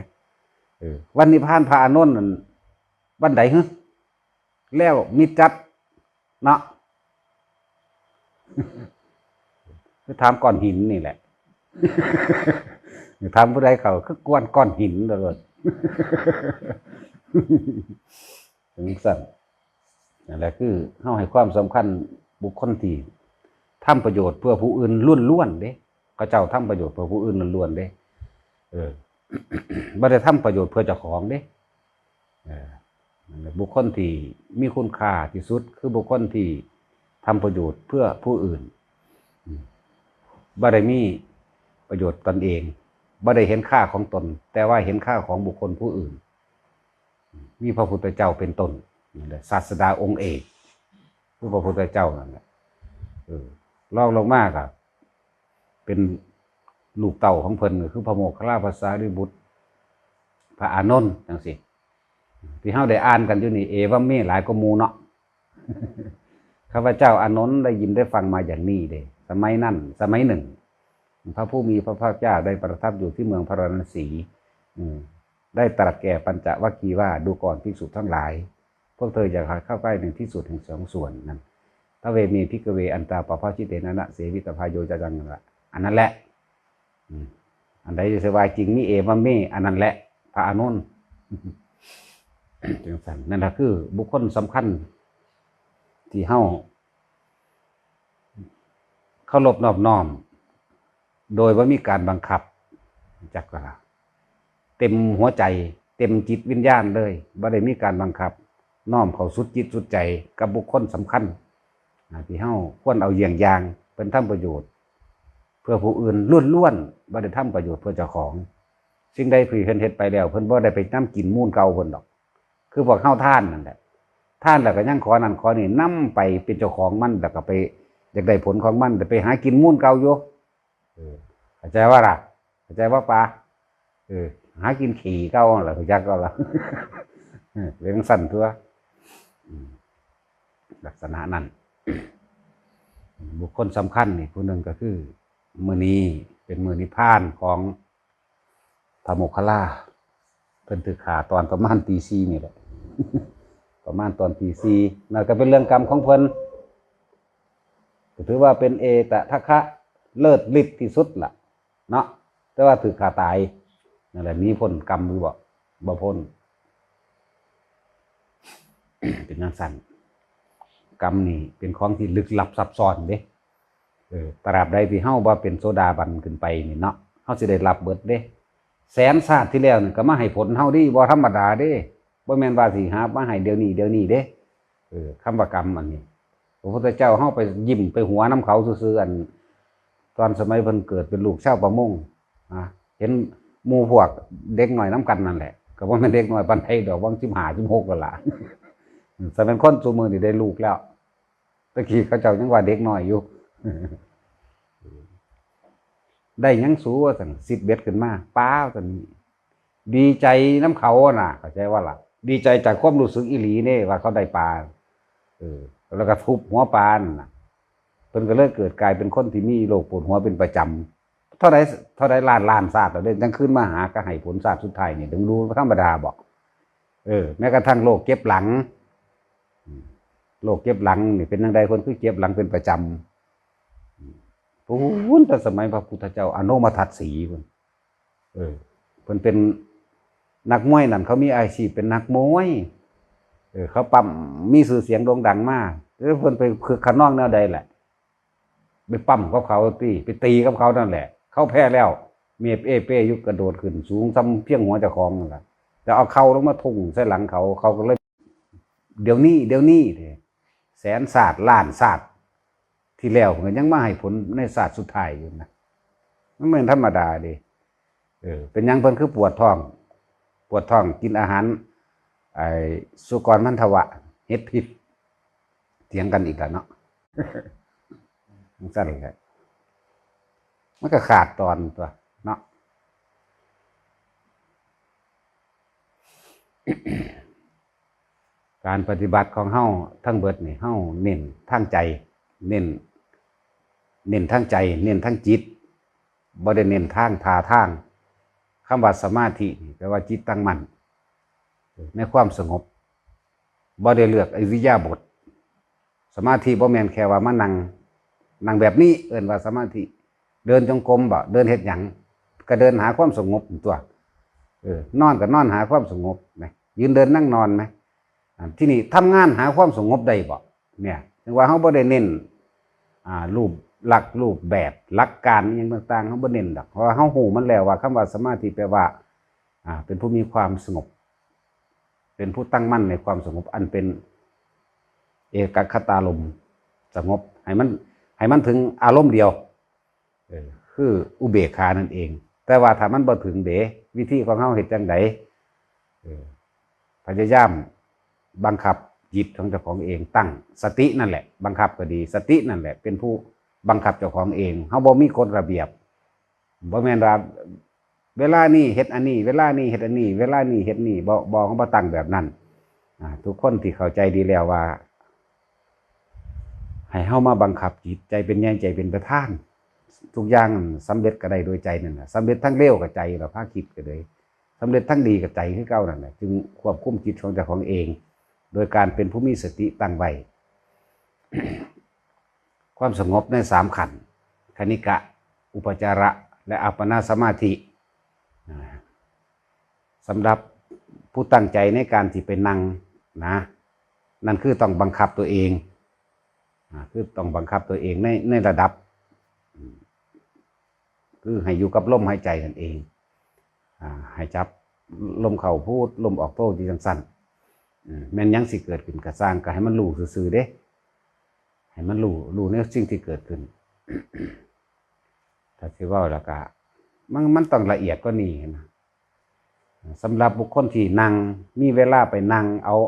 ເອີ ວັນນິບພານພະອານົນນັ້ນ ວັນໃດຫື? ແລ້ວມິດຈັດເນາະ ຄືຖາມກ້ອນຫີນນີ້ແຫຼະ ຖາມຜູ້ໃດເຂົາ ຄືກວນກ້ອນຫີນໂລດ ຈັ່ງຊັ້ນ. ນັ້ນແຫຼະ ຄືເຮົາໃຫ້ຄວາມສຳຄັນບຸກຄົນທີ່ທຳປະໂຫຍດເພື່ອຜູ້ອື່ນລ້ວນໆເດ້ ເຂົາເຈົ້າທຳປະໂຫຍດເພື່ອຜູ້ອື່ນລ້ວນໆເດ້ ເອີ ບໍ່ໄດ້ທຳປະໂຫຍດເພື່ອເຈົ້າຂອງເດ້. ເອີ ນັ້ນແຫຼະ ບຸກຄົນທີ່ມີຄຸນຄ່າທີ່ສຸດ ຄືບຸກຄົນທີ່ທຳປະໂຫຍດເພື່ອຜູ້ອື່ນ ອາ ບໍ່ໄດ້ມີປະໂຫຍດຕົນເອງ ບໍ່ໄດ້ເຫັນຄ່າຂອງຕົນ ແຕ່ວ່າເຫັນຄ່າຂອງບຸກຄົນຜູ້ອື່ນ ມີພະພຸດທະເຈົ້າເປັນຕົ້ນ ນັ້ນແຫຼະ ສາດສະດາອົງເອກ ຄືພະພຸດທະເຈົ້ານັ້ນແຫຼະ. ເອີ ລອງລົງມາກໍເປັນລູກເຕົ້າຂອງເພິ່ນ ກໍຄືພະໂມກຄະລາ ພະສາລີບຸດ ພະອານົນ ຈັ່ງຊີ້ ທີ່ເຮົາໄດ້ອ່ານກັນຢູ່ນີ້ ເອວັມເມ ຫຼາຍກວ່າໝູ່ເນາະ. ຂ້າພະເຈົ້າອານົນໄດ້ຍິນໄດ້ຟັງມາຢ່າງນີ້ເດ້ ສະໄໝນັ້ນ ສະໄໝໜຶ່ງ ພະຜູ້ມີພະພາກເຈົ້າໄດ້ປະທັບຢູ່ທີ່ເມືອງພາລານະສີ ອາ ໄດ້ຕລັດແກ່ປັນຈະວັກຄີວ່າ ດູກ່ອນ ພິກສຸທັງຫຼາຍ ພວກເທີຢ່າເຂົ້າໃກ້ໃນທີ່ສຸດແຫ່ງສອງສ່ວນນັ້ນ ທະເວເມ ພິກຂະເວ ອັນຕາປະພາຊິເຕນະ ນະ ເສວິຕະພາໂຍ ຈະຈັ່ງນັ້ນລະ ອັນນັ້ນແຫຼະ ອືມ ອັນໃດທີ່ວ່າຈິງມີເອວັມເມ ອັນນັ້ນແຫຼະ ພະອານົນ ຈັ່ງຊັ້ນ. ນັ້ນລະຄືບຸກຄົນສຳຄັນທີ່ເຮົາເຄົາລົບນອບນ້ອມ ໂດຍບໍ່ມີການບັງຄັບ ຈັກວ່າ ເຕັມຫົວໃຈ ເຕັມຈິດວິນຍານເລີຍ ບໍ່ໄດ້ມີການບັງຄັບ ນ້ອມເຂົ້າສຸດຈິດສຸດໃຈກັບບຸກຄົນສຳຄັນ ອາ ທີ່ເຮົາຄວນເອົາຢ້ຽງຢ່າງ ເພິ່ນທຳປະໂຫຍດເພື່ອຜູ້ອື່ນລ້ວນໆ ບໍ່ໄດ້ທຳປະໂຫຍດເພື່ອເຈົ້າຂອງ. ສິ່ງໃດທີ່ເພິ່ນເຮັດໄປແລ້ວ ເພິ່ນບໍ່ໄດ້ໄປນຳກິນມູນເກົ່າເພິ່ນດອກ ຄືພວກເຮົາທານນັ້ນແຫຼະ ທານແລ້ວກໍຍັງຂໍນັ້ນຂໍນີ້ ນຳໄປເປັນເຈົ້າຂອງມັນ ແລ້ວກໍໄປຢາກໄດ້ຜົນຂອງມັນ ແຕ່ໄປຫາກິນມູນເກົ່າຢູ່. ເອີ ເຂົ້າໃຈບໍ່ລະ? ເຂົ້າໃຈບໍ່ປາ? ເອີ ຫາກິນຂີ້ເກົ່າຫັ້ນລະ ຮູ້ຈັກເຂົາລະ ເອີ ເປັນຈັ່ງຊັ້ນຕົວະ ອືມ ລັກສະນະນັ້ນ. ບຸກຄົນສຳຄັນນີ້ຜູ້ໜຶ່ງກໍຄື ມື້ນີ້ເປັນມື້ນິບພານຂອງພະໂມກຄະລາ ເພິ່ນຖືກຂ້າຕອນປະມານຕີສີ່ນີ້ແຫຼະ ປະມານຕອນຕີສີ່ ນັ້ນກໍເປັນເລື່ອງກຳຂອງເພິ່ນ ກໍຖືວ່າເປັນເອຕະທະຄະເລີດລິດທີ່ສຸດລະເນາະ ແຕ່ວ່າຖືກຂ້າຕາຍ ນັ້ນແຫຼະ ໜີພົ້ນກຳຢູ່ບໍ່? ບໍ່ພົ້ນ ເປັນຈັ່ງຊັ້ນ ກຳນີ້ເປັນຂອງທີ່ລຶກລັບຊັບຊ້ອນເດ້. ເອີ ຕາບໃດທີ່ເຮົາບໍ່ເປັນໂສດາບັນຂຶ້ນໄປນີ້ເນາະ ເຮົາຊິໄດ້ຮັບເບິດເດ້. ແສນຊາດທີ່ແລ້ວນີ້ກໍມາໃຫ້ຜົນເຮົາເດ້ ບໍ່ທຳມະດາເດ້ ບໍ່ແມ່ນວ່າຊິຫາມາໃຫ້ດຽວນີ້ ດຽວນີ້ເດ້. ເອີ ຄຳວ່າກຳອັນນີ້ ພະພຸດທະເຈົ້າເຮົາໄປຍິ້ມໄປຫົວນຳເຂົາຊື່ໆ ອັນ ຕອນສະໄໝເພິ່ນເກີດເປັນລູກຊາວປະມົງ ອາ ເຫັນໝູ່ພວກເດັກນ້ອຍນຳກັນນັ້ນແຫຼະ ກໍບໍ່ແມ່ນເດັກນ້ອຍປານໃດດອກ ຫວ່າງສິບຫ້າ ສິບຫົກນັ້ນລະ ອາ ສ່ຳແມ່ນຄົນຊຸມື້ນີ້ໄດ້ລູກແລ້ວ ແຕ່ກີ້ເຂົາເຈົ້າຍັງວ່າເດັກນ້ອຍຢູ່ ໄດ້ຫຍັງສູວ່າຊັ້ນ ຊິດເບັດຂຶ້ນມາ ປາວ່າຊັ້ນ ດີໃຈນຳເຂົານະ ເຂົ້າໃຈບໍ່ລະ? ດີໃຈຈາກຄວາມຮູ້ສຶກອີ່ຫຼີເດ້ວ່າເຂົາໄດ້ປາ ເອີ ແລ້ວກໍທຸບຫົວປານັ້ນນະ ເພິ່ນກໍເລີຍເກີດກາຍເປັນຄົນທີ່ມີໂລກປວດຫົວເປັນປະຈຳ. ເທົ່າໃດ ເທົ່າໃດລ້ານລ້ານຊາດແລ້ວເດ້ ຍັງຄືນມາຫາ ກໍໃຫ້ຜົນຊາດສຸດທ້າຍນີ້ ເບິ່ງດູ ບໍ່ທຳມະດາບໍ? ເອີ ແມ້ກະທັ່ງໂລກເຈັບຫຼັງ ອືມ ໂລກເຈັບຫຼັງນີ້ເປັນຈັ່ງໃດ? ເພິ່ນຄືເຈັບຫຼັງເປັນປະຈຳ ອືມ ພຸ້ນ ແຕ່ສະໄໝພະພຸດທະເຈົ້າອະໂນມະທັດສີພຸ້ນ ເອີ ເພິ່ນເປັນນັກມວຍນັ້ນ ເຂົາມີອາຊີບເປັນນັກມວຍ ເອີ ເຂົາປ້ຳມີຊື່ສຽງໂດ່ງດັງມາ ເອີ ເພິ່ນໄປຄຶກຂະນອງແນວໃດແຫຼະ? ໄປປ້ຳກັບເຂົາຕິ ໄປຕີກັບເຂົານັ້ນແຫຼະ ເຂົາແພ້ແລ້ວ ເມບເອເປ້ຢູ່ ກະໂດດຂຶ້ນສູງສ່ຳພຽງຫົວເຈົ້າຂອງນັ້ນລະ ແລ້ວເອົາເຂົ່າລົງມາທຸ່ງໃສ່ຫຼັງເຂົາ ເຂົາກໍເລີຍ ດຽວນີ້ ດຽວນີ້ເດ້ ແສນຊາດ ລ້ານຊາດທີ່ແລ້ວ ເພິ່ນກໍຍັງມາໃຫ້ຜົນໃນຊາດສຸດທ້າຍຢູ່ນະ ມັນບໍ່ແມ່ນທຳມະດາເດ້. ເອີ ເປັນຫຍັງເພິ່ນຄືປວດທ້ອງ? ປວດທ້ອງກິນອາຫານ ໄອ້ສຸກອນມັນທະວະ ເຫັດພິດ ຖຽງກັນອີກແລ້ວເນາະ ຈັ່ງຊັ້ນແຫຼະ ມັນກໍຂາດຕອນຕົວະ ເນາະ. ການປະຕິບັດຂອງເຮົາທັງເບິດນີ້ ເຮົາເນັ້ນທາງໃຈ ເນັ້ນ ເນັ້ນທາງໃຈ ເນັ້ນທາງຈິດ ບໍ່ໄດ້ເນັ້ນທາງທ່າທາງ. ຄຳວ່າສະມາທິນີ້ແປວ່າຈິດຕັ້ງໝັ້ນໃນຄວາມສະຫງົບ ບໍ່ໄດ້ເລືອກອິລິຍາບົດ. ສະມາທິບໍ່ແມ່ນແຄ່ວ່າມານັ່ງ ນັ່ງແບບນີ້ເອີ້ນວ່າສະມາທິ, ເດີນຈົງກົມບໍ ເດີນເຮັດຫຍັງ ກະເດີນຫາຄວາມສະຫງົບຕົວະ, ເອີ ນອນກະນອນຫາຄວາມສະຫງົບແມະ, ຢືນເດີນນັ່ງນອນແມະ. ອາ ທີນີ້ທຳງານຫາຄວາມສະຫງົບໄດ້ບໍ? ເນຍ ເຖິງວ່າເຮົາບໍ່ໄດ້ເນັ້ນ ອາ ຮູບລັກ ຮູບແບບ ຫຼັກການອີ່ຫຍັງຕ່າງໆ ເຮົາບໍ່ເນັ້ນດອກ ເພາະວ່າເຮົາຮູ້ມັນແລ້ວວ່າຄຳວ່າສະມາທິແປວ່າ ອາ ເປັນຜູ້ມີຄວາມສະຫງົບ ເປັນຜູ້ຕັ້ງໝັ້ນໃນຄວາມສະຫງົບ ອັນເປັນເອກະຄະຕາລົມ ສະຫງົບໃຫ້ມັນ ໃຫ້ມັນເຖິງອາລົມດຽວ ເອີ ຄືອຸເບກຂານັ້ນເອງ. ແຕ່ວ່າຖ້າມັນບໍ່ເຖິງເດ ວິທີຂອງເຮົາເຮັດຈັ່ງໃດ? ເອີ ພະຍາຍາມບັງຄັບຈິດຂອງເຈົ້າຂອງເອງ ຕັ້ງສະຕິນັ້ນແຫຼະ ບັງຄັບກໍດີ ສະຕິນັ້ນແຫຼະເປັນຜູ້ບັງຄັບເຈົ້າຂອງເອງ. ເຮົາບໍ່ມີກົດລະບຽບ ບໍ່ແມ່ນວ່າເວລານີ້ເຮັດອັນນີ້ ເວລານີ້ເຮັດອັນນີ້ ເວລານີ້ເຮັດນີ້ ບໍ່ ບໍ່ ເຮົາບໍ່ຕັ້ງແບບນັ້ນ. ອາ ທຸກຄົນທີ່ເຂົ້າໃຈດີແລ້ວວ່າ ໃຫ້ເຮົາມາບັງຄັບຈິດ ໃຈເປັນໃຫຍ່ ໃຈເປັນປະທານ ທຸກຢ່າງສຳເລັດກໍໄດ້ໂດຍໃຈນັ້ນລະ ສຳເລັດທາງເລວກໍໃຈລະ ພາຄິດກໍເລີຍ ສຳເລັດທາງດີກໍໃຈຄືເກົ່ານັ້ນລະ ຈຶ່ງຄວບຄຸມຈິດຂອງເຈົ້າຂອງເອງ ໂດຍການເປັນຜູ້ມີສະຕິຕັ້ງໄວ້. ຄວາມສະຫງົບໃນສາມຂັ້ນ ຄະນິກະ ອຸປະຈາລະ ແລະ ອັບປະນາສະມາທິ ອາ ສຳລັບຜູ້ຕັ້ງໃຈໃນການທີ່ໄປນັ່ງນະ ນັ້ນຄືຕ້ອງບັງຄັບຕົວເອງ ອາ ຄືຕ້ອງບັງຄັບຕົວເອງໃນ ໃນລະດັບ ອາ ຄືໃຫ້ຢູ່ກັບລົມຫາຍໃຈນັ້ນເອງ ອາ ໃຫ້ຈັບລົມເຂົ້າພຸດ ລົມອອກໂທ ຢູ່ຈັ່ງຊັ້ນ. ອາ ແມ່ນຫຍັງຊິເກີດຂຶ້ນກໍຊ່າງ ກໍໃຫ້ມັນຮູ້ຊື່ໆເດ້ ໃຫ້ມັນຮູ້ ຮູ້ໃນສິ່ງທີ່ເກີດຂຶ້ນ. ຖ້າຊິເວົ້າແລ້ວກະ ມັນ ມັນຕ້ອງລະອຽດກວ່ານີ້ນະ. ສຳລັບບຸກຄົນທີ່ນັ່ງ ມີເວລາໄປນັ່ງ ເອົາ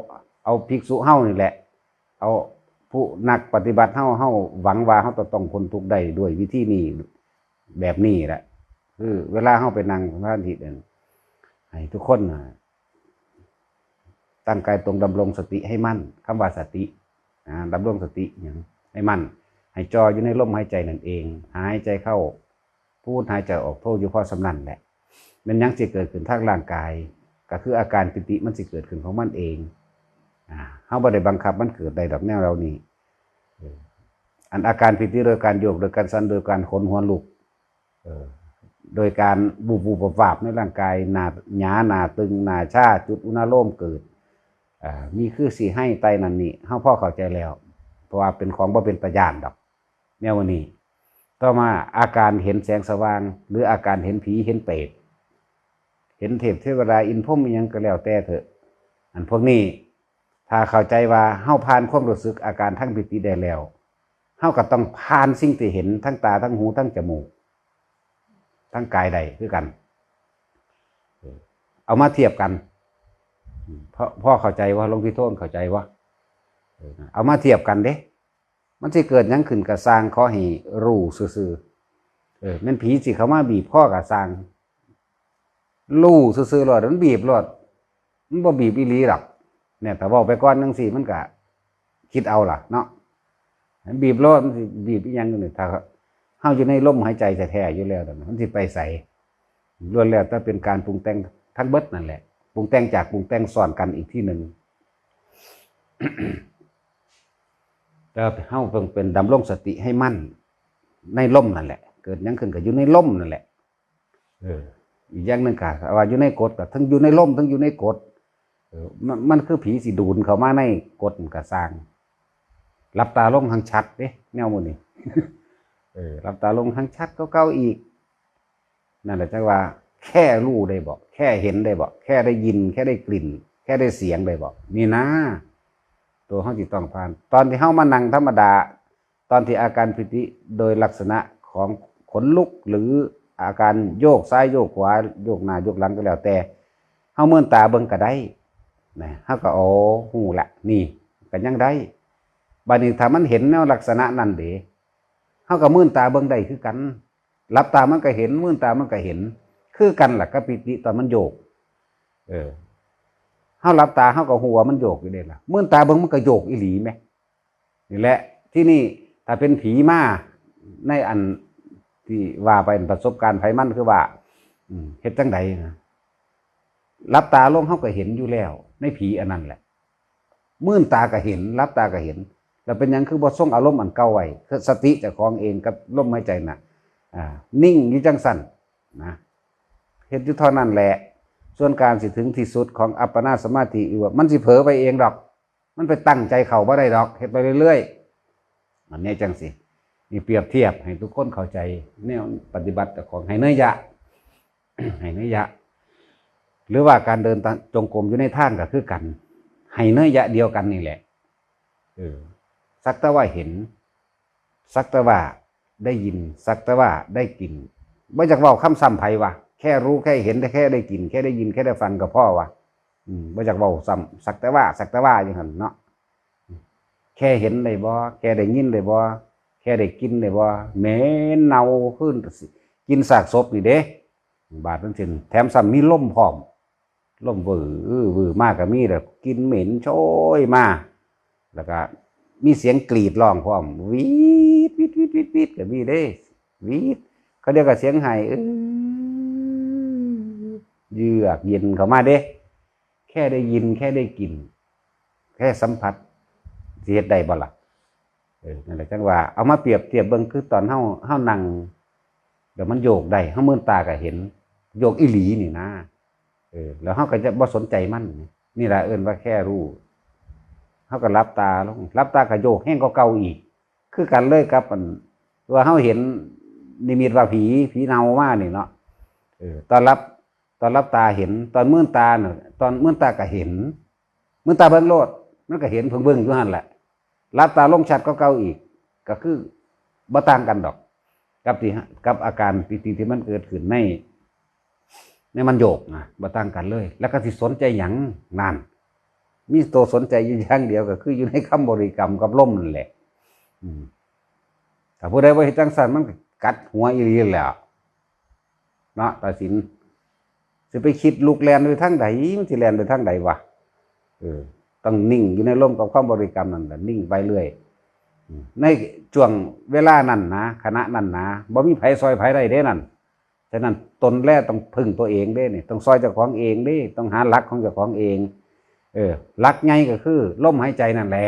ເອົາພິກສຸເຮົານີ້ແຫຼະ ເອົາຜູ້ນັກປະຕິບັດເຮົາ ເຮົາຫວັງວ່າເຮົາຈະຕ້ອງພົ້ນທຸກໄດ້ດ້ວຍວິທີນີ້ ແບບນີ້ແຫຼະ ຄືເວລາເຮົາໄປນັ່ງສະມາທິນັ້ນ ໃຫ້ທຸກຄົນນະ ຕັ້ງກາຍຕົງ ດຳລົງສະຕິໃຫ້ໝັ້ນ ຄຳວ່າສະຕິ ອາ ດຳລົງສະຕິຫຍັງໃຫ້ໝັ້ນ ໃຫ້ຈ່ອຢູ່ໃນລົມຫາຍໃຈນັ້ນເອງ ຫາຍໃຈເຂົ້າພຸດ ຫາຍໃຈອອກໂທ ຢູ່ພໍສ່ຳນັ້ນແຫຼະ. ແມ່ນຫຍັງຊິເກີດຂຶ້ນທາງຮ່າງກາຍ ກໍຄືອາການປີຕິມັນຊິເກີດຂຶ້ນຂອງມັນເອງ ອາ ເຮົາບໍ່ໄດ້ບັງຄັບມັນເກີດໄດ້ດອກແນວເຫຼົ່ານີ້. ເອີ ອັນອາການປີຕິໂດຍການໂຍກ ໂດຍການສັ່ນ ໂດຍການຂົນຫົວລຸກ ເອີ ໂດຍການວູບໆວາບໆໃນຮ່າງກາຍ ໜ້າຫຍາ ໜ້າຕຶງ ໜ້າຊາ ຈຸດອຸນາໂລມເກີດ ອາ ມີຄືຊິໄຫ້ໄຕນັ້ນນີ້ ເຮົາພໍເຂົ້າໃຈແລ້ວ ເພາະວ່າເປັນຂອງບໍ່ເປັນຕາຢ້ານດອກແນວນີ້. ຕໍ່ມາອາການເຫັນແສງສະຫວ່າງ ຫຼື ອາການເຫັນຜີເຫັນເປດ ເຫັນເທບເທວະດາ ອິນພົມ ອີ່ຫຍັງກໍແລ້ວແຕ່ເຖາະ ອັນພວກນີ້ ຖ້າເຂົ້າໃຈວ່າເຮົາຜ່ານຄວາມຮູ້ສຶກອາການທາງປີຕິໄດ້ແລ້ວ ເຮົາກໍຕ້ອງຜ່ານສິ່ງທີ່ເຫັນທາງຕາ ທາງຫູ ທາງຈະມູກ ທາງກາຍໄດ້ຄືກັນ. ເອີ ເອົາມາທຽບກັນ ພໍ ພໍເຂົ້າໃຈບໍ່? ຫຼວງພີ່ໂທນເຂົ້າໃຈບໍ່? ເອີ ເອົາມາທຽບກັນເດ້ ມັນຊິເກີດຫຍັງຂຶ້ນກໍຊ່າງ ຂໍໃຫ້ຮູ້ຊື່ໆ. ເອີ ແມ່ນຜີຊິເຂົ້າມາບີບຄໍກໍຊ່າງ ຮູ້ຊື່ໆໂລດ ມັນບີບໂລດ ມັນບໍ່ບີບອີ່ຫຼີດອກ. ແນະ ຖ້າເວົ້າໄປກ່ອນຈັ່ງຊີ້ ມັນກະຄິດເອົາລະເນາະ ໃຫ້ບີບໂລດ ມັນຊິບີບອີ່ຫຍັງນີ້? ຖ້າເຮົາຢູ່ໃນລົມຫາຍໃຈແທ້ໆຢູ່ແລ້ວ ມັນຊິໄປໃສ? ລ້ວນແລ້ວແຕ່ເປັນການປຸງແຕ່ງທັງເບິດນັ້ນແຫຼະ ປຸງແຕ່ງຈາກປຸງແຕ່ງຊ້ອນກັນອີກທີໜຶ່ງ. ແຕ່ເຮົາເບິ່ງເປັນດຳລົງສະຕິໃຫ້ໝັ້ນໃນລົມນັ້ນແຫຼະ ເກີດຫຍັງຂຶ້ນກໍຢູ່ໃນລົມນັ້ນແຫຼະ. ເອີ ອີກຢ່າງໜຶ່ງກໍວ່າຢູ່ໃນກົດ ກໍທັງຢູ່ໃນລົມ ທັງຢູ່ໃນກົດ ເອີ ມັນ ມັນຄືຜີຊິດູນເຂົ້າມາໃນກົດ ມັນກໍຊ່າງ ຫຼັບຕາລົງຮັ່ງຊັດເດ້ແນວໝູ່ນີ້. ເອີ ຫຼັບຕາລົງຮັ່ງຊັດກວ່າເກົ່າອີກ. ນັ້ນແຫຼະ ຈັ່ງວ່າແຄ່ຮູ້ໄດ້ບໍ່? ແຄ່ເຫັນໄດ້ບໍ່? ແຄ່ໄດ້ຍິນ ແຄ່ໄດ້ກິ່ນ ແຄ່ໄດ້ສຽງໄດ້ບໍ່? ນີ້ນາ ໂຕເຮົາຊິຕ້ອງຜ່ານ. ຕອນທີ່ເຮົາມານັ່ງທຳມະດາ ຕອນທີ່ອາການປີຕິໂດຍລັກສະນະຂອງຂົນລຸກ ຫຼື ອາການໂຍກຊ້າຍໂຍກຂວາ ໂຍກໜ້າໂຍກຫຼັງກໍແລ້ວແຕ່ ເຮົາເມີນຕາເບິ່ງກໍໄດ້ນະ ເຮົາກໍ ໂອ້ ຮູ້ລະ ນີ້ກໍຍັງໄດ້. ບາດນີ້ຖ້າມັນເຫັນແນວລັກສະນະນັ້ນເດ ເຮົາກໍເມີນຕາເບິ່ງໄດ້ຄືກັນ. ຫຼັບຕາມັນກໍເຫັນ, ມືນຕາມັນກໍເຫັນ ຄືກັນລະກັບປີຕິຕອນມັນໂຍກ. ເອີ ເຮົາຫຼັບຕາເຮົາກໍຮູ້ວ່າມັນໂຍກຢູ່ເດ້ລະ, ມືນຕາເບິ່ງມັນກໍໂຍກອີ່ຫຼີແມ. ນີ້ແຫຼະ ທີນີ້ຖ້າເປັນຜີມາໃນອັນທີ່ວ່າໄປ ປະສົບການໃຜມັນ ຄືວ່າ ອືມ ເຮັດຈັ່ງໃດນະ? ຫຼັບຕາລົງເຮົາກໍເຫັນຢູ່ແລ້ວໃນຜີອັນນັ້ນແຫຼະ, ມືນຕາກໍເຫັນ ຫຼັບຕາກໍເຫັນ, ແລ້ວເປັນຫຍັງຄືບໍ່ຊົງອາລົມອັນເກົ່າໄວ້? ຄືສະຕິເຈົ້າຂອງເອງກັບລົມຫາຍໃຈນະ ອ່າ ນິ່ງຢູ່ຈັ່ງຊັ້ນນະ, ເຮັດຢູ່ເທົ່ານັ້ນແຫຼະ. ສ່ວນການຊິເຖິງທີ່ສຸດຂອງອັບປະນາສະມາທິ ອີກວ່າມັນຊິເຜີໄປເອງດອກ. ມັນໄປຕັ້ງໃຈເຂົ້າບໍ່ໄດ້ດອກ, ເຮັດໄປເລື້ອຍໆ. ອັນນີ້ຈັ່ງຊີ້ ນີ້ປຽບທຽບໃຫ້ທຸກຄົນເຂົ້າໃຈ ແນວປະຕິບັດຂອງໃຫ້ເນີຍະ ໃຫ້ເນີຍະ ຫຼືວ່າການເດີນຕາ- ຈົງກົມຢູ່ໃນທາງກໍຄືກັນ, ໃຫ້ເນີຍະດຽວກັນນີ້ແຫຼະ. ເອີ ສັກແຕ່ວ່າເຫັນ, ສັກແຕ່ວ່າ ໄດ້ຍິນ, ສັກແຕ່ວ່າໄດ້ກິນ. ບໍ່ຢາກເວົ້າຄຳຊ້ຳໃຜວ່າ ແຄ່ຮູ້ ແຄ່ເຫັນ ແຄ່ໄດ້ກິນ ແຄ່ໄດ້ຍິນ ແຄ່ໄດ້ຟັງກໍພໍວ່າ. ອືມ ບໍ່ຢາກເວົ້າຊ້ຳ, ສັກແຕ່ວ່າ ສັກແຕ່ວ່າຢູ່ຫັ້ນເນາະ. ແຄ່ເຫັນໄດ້ບໍ່? ແຄ່ໄດ້ຍິນໄດ້ບໍ່? ແຄ່ໄດ້ກິ່ນໄດ້ບໍ່? ເໝັນເນົ່າຄືກິ່ນຊາກສົບນີ້ເດ້. ບາດມັນຊິ ແຖມຊ້ຳມີລົມພ້ອມ. ລົມວືໆມາກໍມີແລ້ວ, ກິ່ນເໝັນໂຊຍມາ, ແລ້ວກໍມີສຽງກຣີດຮ້ອງພ້ອມ, ຫວີດ ຫວີດ ຫວີດ ຫວີດ ຫວີດ ກໍມີເດ້, ຫວີດ. ເຂົາເອີ້ນວ່າສຽງໄຫ້ ເອີ ເຢືອກເຢັນເຂົ້າມາເດ້. ແຄ່ໄດ້ຍິນ ແຄ່ໄດ້ກິ່ນ ແຄ່ສຳຜັດ ຊິເຮັດໄດ້ບໍ່ລະ? ເອີ ນັ້ນແຫຼະ ຈັ່ງວ່າເອົາມາປຽບທຽບເບິ່ງ ຄືຕອນເຮົາ ເຮົານັ່ງ ແລ້ວມັນໂຍກໄດ້ ເຮົາມືນຕາກໍເຫັນ ໂຍກອີ່ຫຼີນີ້ນະ. ເອີ ແລ້ວເຮົາກໍຈະບໍ່ສົນໃຈມັນ. ນີ້ລະເອີ້ນວ່າແຄ່ຮູ້. ເຮົາກໍຫຼັບຕາລົງ, ຫຼັບຕາກໍໂຍກແຮງກວ່າເກົ່າອີກ. ຄືກັນເລີຍກັບອັນ ວ່າເຮົາເຫັນນິມິດວ່າຜີ ຜີເນົ່າມານີ້ເນາະ. ເອີ ຕອນຫຼັບ ຕອນຫຼັບຕາເຫັນ, ຕອນມືນຕານະ ຕອນມືນຕາກໍເຫັນ. ມືນຕາເບິ່ງໂລດ ມັນກໍເຫັນເພິ່ງເບິ່ງຢູ່ຫັ້ນແຫຼະ. ຫຼັບຕາລົງຊັດກວ່າເກົ່າອີກ ກໍຄືບໍ່ຕ່າງກັນດອກ ກັບທີ່ ກັບອາການປີຕິທີ່ມັນເກີດຂຶ້ນໃນ ໃນມັນໂຍກນະ ບໍ່ຕ່າງກັນເລີຍ. ແລ້ວກໍຊິສົນໃຈຫຍັງ? ນັ້ນ ມີໂຕສົນໃຈຢູ່ຢ່າງດຽວ ກໍຄືຢູ່ໃນຄຳບໍລິກຳກັບລົມນັ້ນແຫຼະ. ອືມ ຖ້າຜູ້ໃດບໍ່ເຮັດຈັ່ງຊັ້ນ ມັນກໍກັດຫົວອີ່ຫຼີແຫຼະ. ເນາະ ຕາສິນ ຊິໄປຄິດລຸກແລ່ນໄປທາງໃດ? ມັນຊິແລ່ນໄປທາງໃດວະ? ເອີ ຕ້ອງນິ່ງຢູ່ໃນລົມກັບຄຳບໍລິກຳນັ້ນແຫຼະ, ນິ່ງໄປເລື້ອຍ. ໃນຊ່ວງເວລານັ້ນນະ ຂະນະນັ້ນນະ ບໍ່ມີໃຜຊ່ອຍໃຜໄດ້ເດ້ນັ້ນ. ສະນັ້ນ ຕົນແລຕ້ອງເພິ່ງຕົວເອງເດ້ນີ້, ຕ້ອງຊ່ອຍເຈົ້າຂອງເອງເດ້, ຕ້ອງຫາຫຼັກຂອງເຈົ້າຂອງເອງ. ເອີ ຫຼັກໃຫຍ່ກໍຄືລົມຫາຍໃຈນັ້ນແຫຼະ,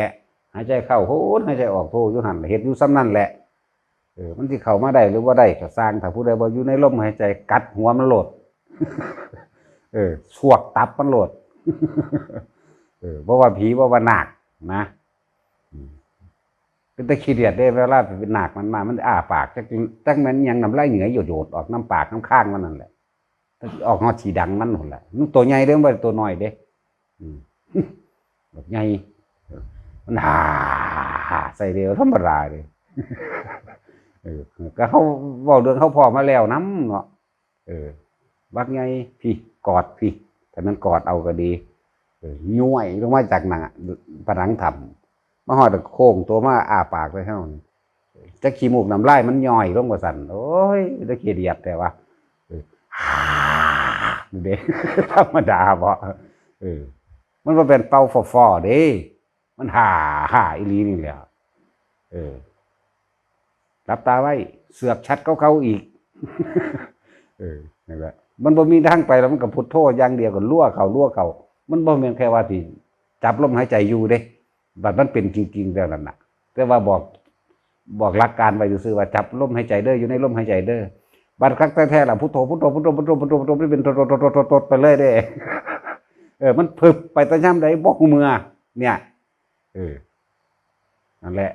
ຫາຍໃຈເຂົ້າໂຮດ ຫາຍໃຈອອກໂທຢູ່ຫັ້ນ, ເຮັດຢູ່ສ່ຳນັ້ນແຫຼະ. ເອີ ມັນຊິເຂົ້າມາໄດ້ຫຼືບໍ່ໄດ້ກໍຊ່າງ, ຖ້າຜູ້ໃດບໍ່ຢູ່ໃນລົມຫາຍໃຈ ກັດຫົວມັນໂລດ. ເອີ ຊວກຕັບມັນໂລດ. ເອີ ບໍ່ວ່າຜີ ບໍ່ວ່ານາກນະ. ອືມ ເປັນຕາຂີ້ດຽດເດ້ ເວລາເປັນນາກມັນມາ ມັນອ້າປາກ ຈັກ ຈັກແມ່ນອີ່ຫຍັງ ນ້ຳລາຍເຫຍື້ອໂຍດໆອອກນຳປາກນຳຄາງມັນນັ້ນແຫຼະ. ອອກຮອດສີດັງມັນພຸ້ນແຫຼະ. ມັນໂຕໃຫຍ່ເດ້ ບໍ່ໄດ້ໂຕນ້ອຍເດ້. ອືມ ບັກໃຫຍ່ ມັນຫາ ໃສ່ເດ້ ທຳມະດາເດ້. ເອີ ກໍເຮົາເວົ້າເລື່ອງເຮົາພໍ້ມາແລ້ວນຳເນາະ. ເອີ ບັກໃຫຍ່ພີ້ ກອດພີ້ ຖ້າແມ່ນກອດເອົາກໍດີ. ເອີ ຍ້ວຍລົງມາຈາກໜ້າຜະໜັງຖ້ຳ ມາຮອດໂຄ້ງຕົວມາອ້າປາກໃສ່ເຮົາ ຈັກຂີ້ມູກນ້ຳລາຍມັນຍ້ອຍລົງວ່າຊັ້ນ. ໂອ້ຍ ເປັນຕາຂີ້ດຽດແທ້ວະ. ເອີ ເດ້ ທຳມະດາບໍ່? ເອີ ມັນບໍ່ແມ່ນເປົ່າຟ້ໍໆເດ້ ມັນຫາ ຫາອີ່ຫຼີນີ້ແຫຼະ. ເອີ ຫຼັບຕາໄວ້ ເຊືອກຊັດກວ່າເກົ່າອີກ. ເອີ ນັ້ນແຫຼະ ມັນບໍ່ມີທາງໄປແລ້ວ ມັນກໍພຸດໂທຢ່າງດຽວ ກໍລົວເຂົ້າ ລົວເຂົ້າ. ມັນບໍ່ແມ່ນແຄ່ວ່າຊິຈັບລົມຫາຍໃຈຢູ່ເດ້. ບັດມັນເປັນຈິງໆແລ້ວນັ້ນນະ. ແຕ່ວ່າບອກ ບອກຫຼັກການໄວ້ຊື່ໆວ່າ ຈັບລົມຫາຍໃຈເດີ ຢູ່ໃນລົມຫາຍໃຈເດີ. ບັດຄັກແທ້ໆລະ ພຸດໂທ ພຸດໂທ ພຸດໂທ ພຸດໂທ ພຸດໂຕ ມັນເປັນໂຕໆໆໆໄປເລີຍເດ້. ເອີ ມັນພຶບໄປແຕ່ຍາມໃດບໍ່ຮູ້ເມື່ອ ເນີ້ຍ. ເອີ ນັ້ນແຫຼະ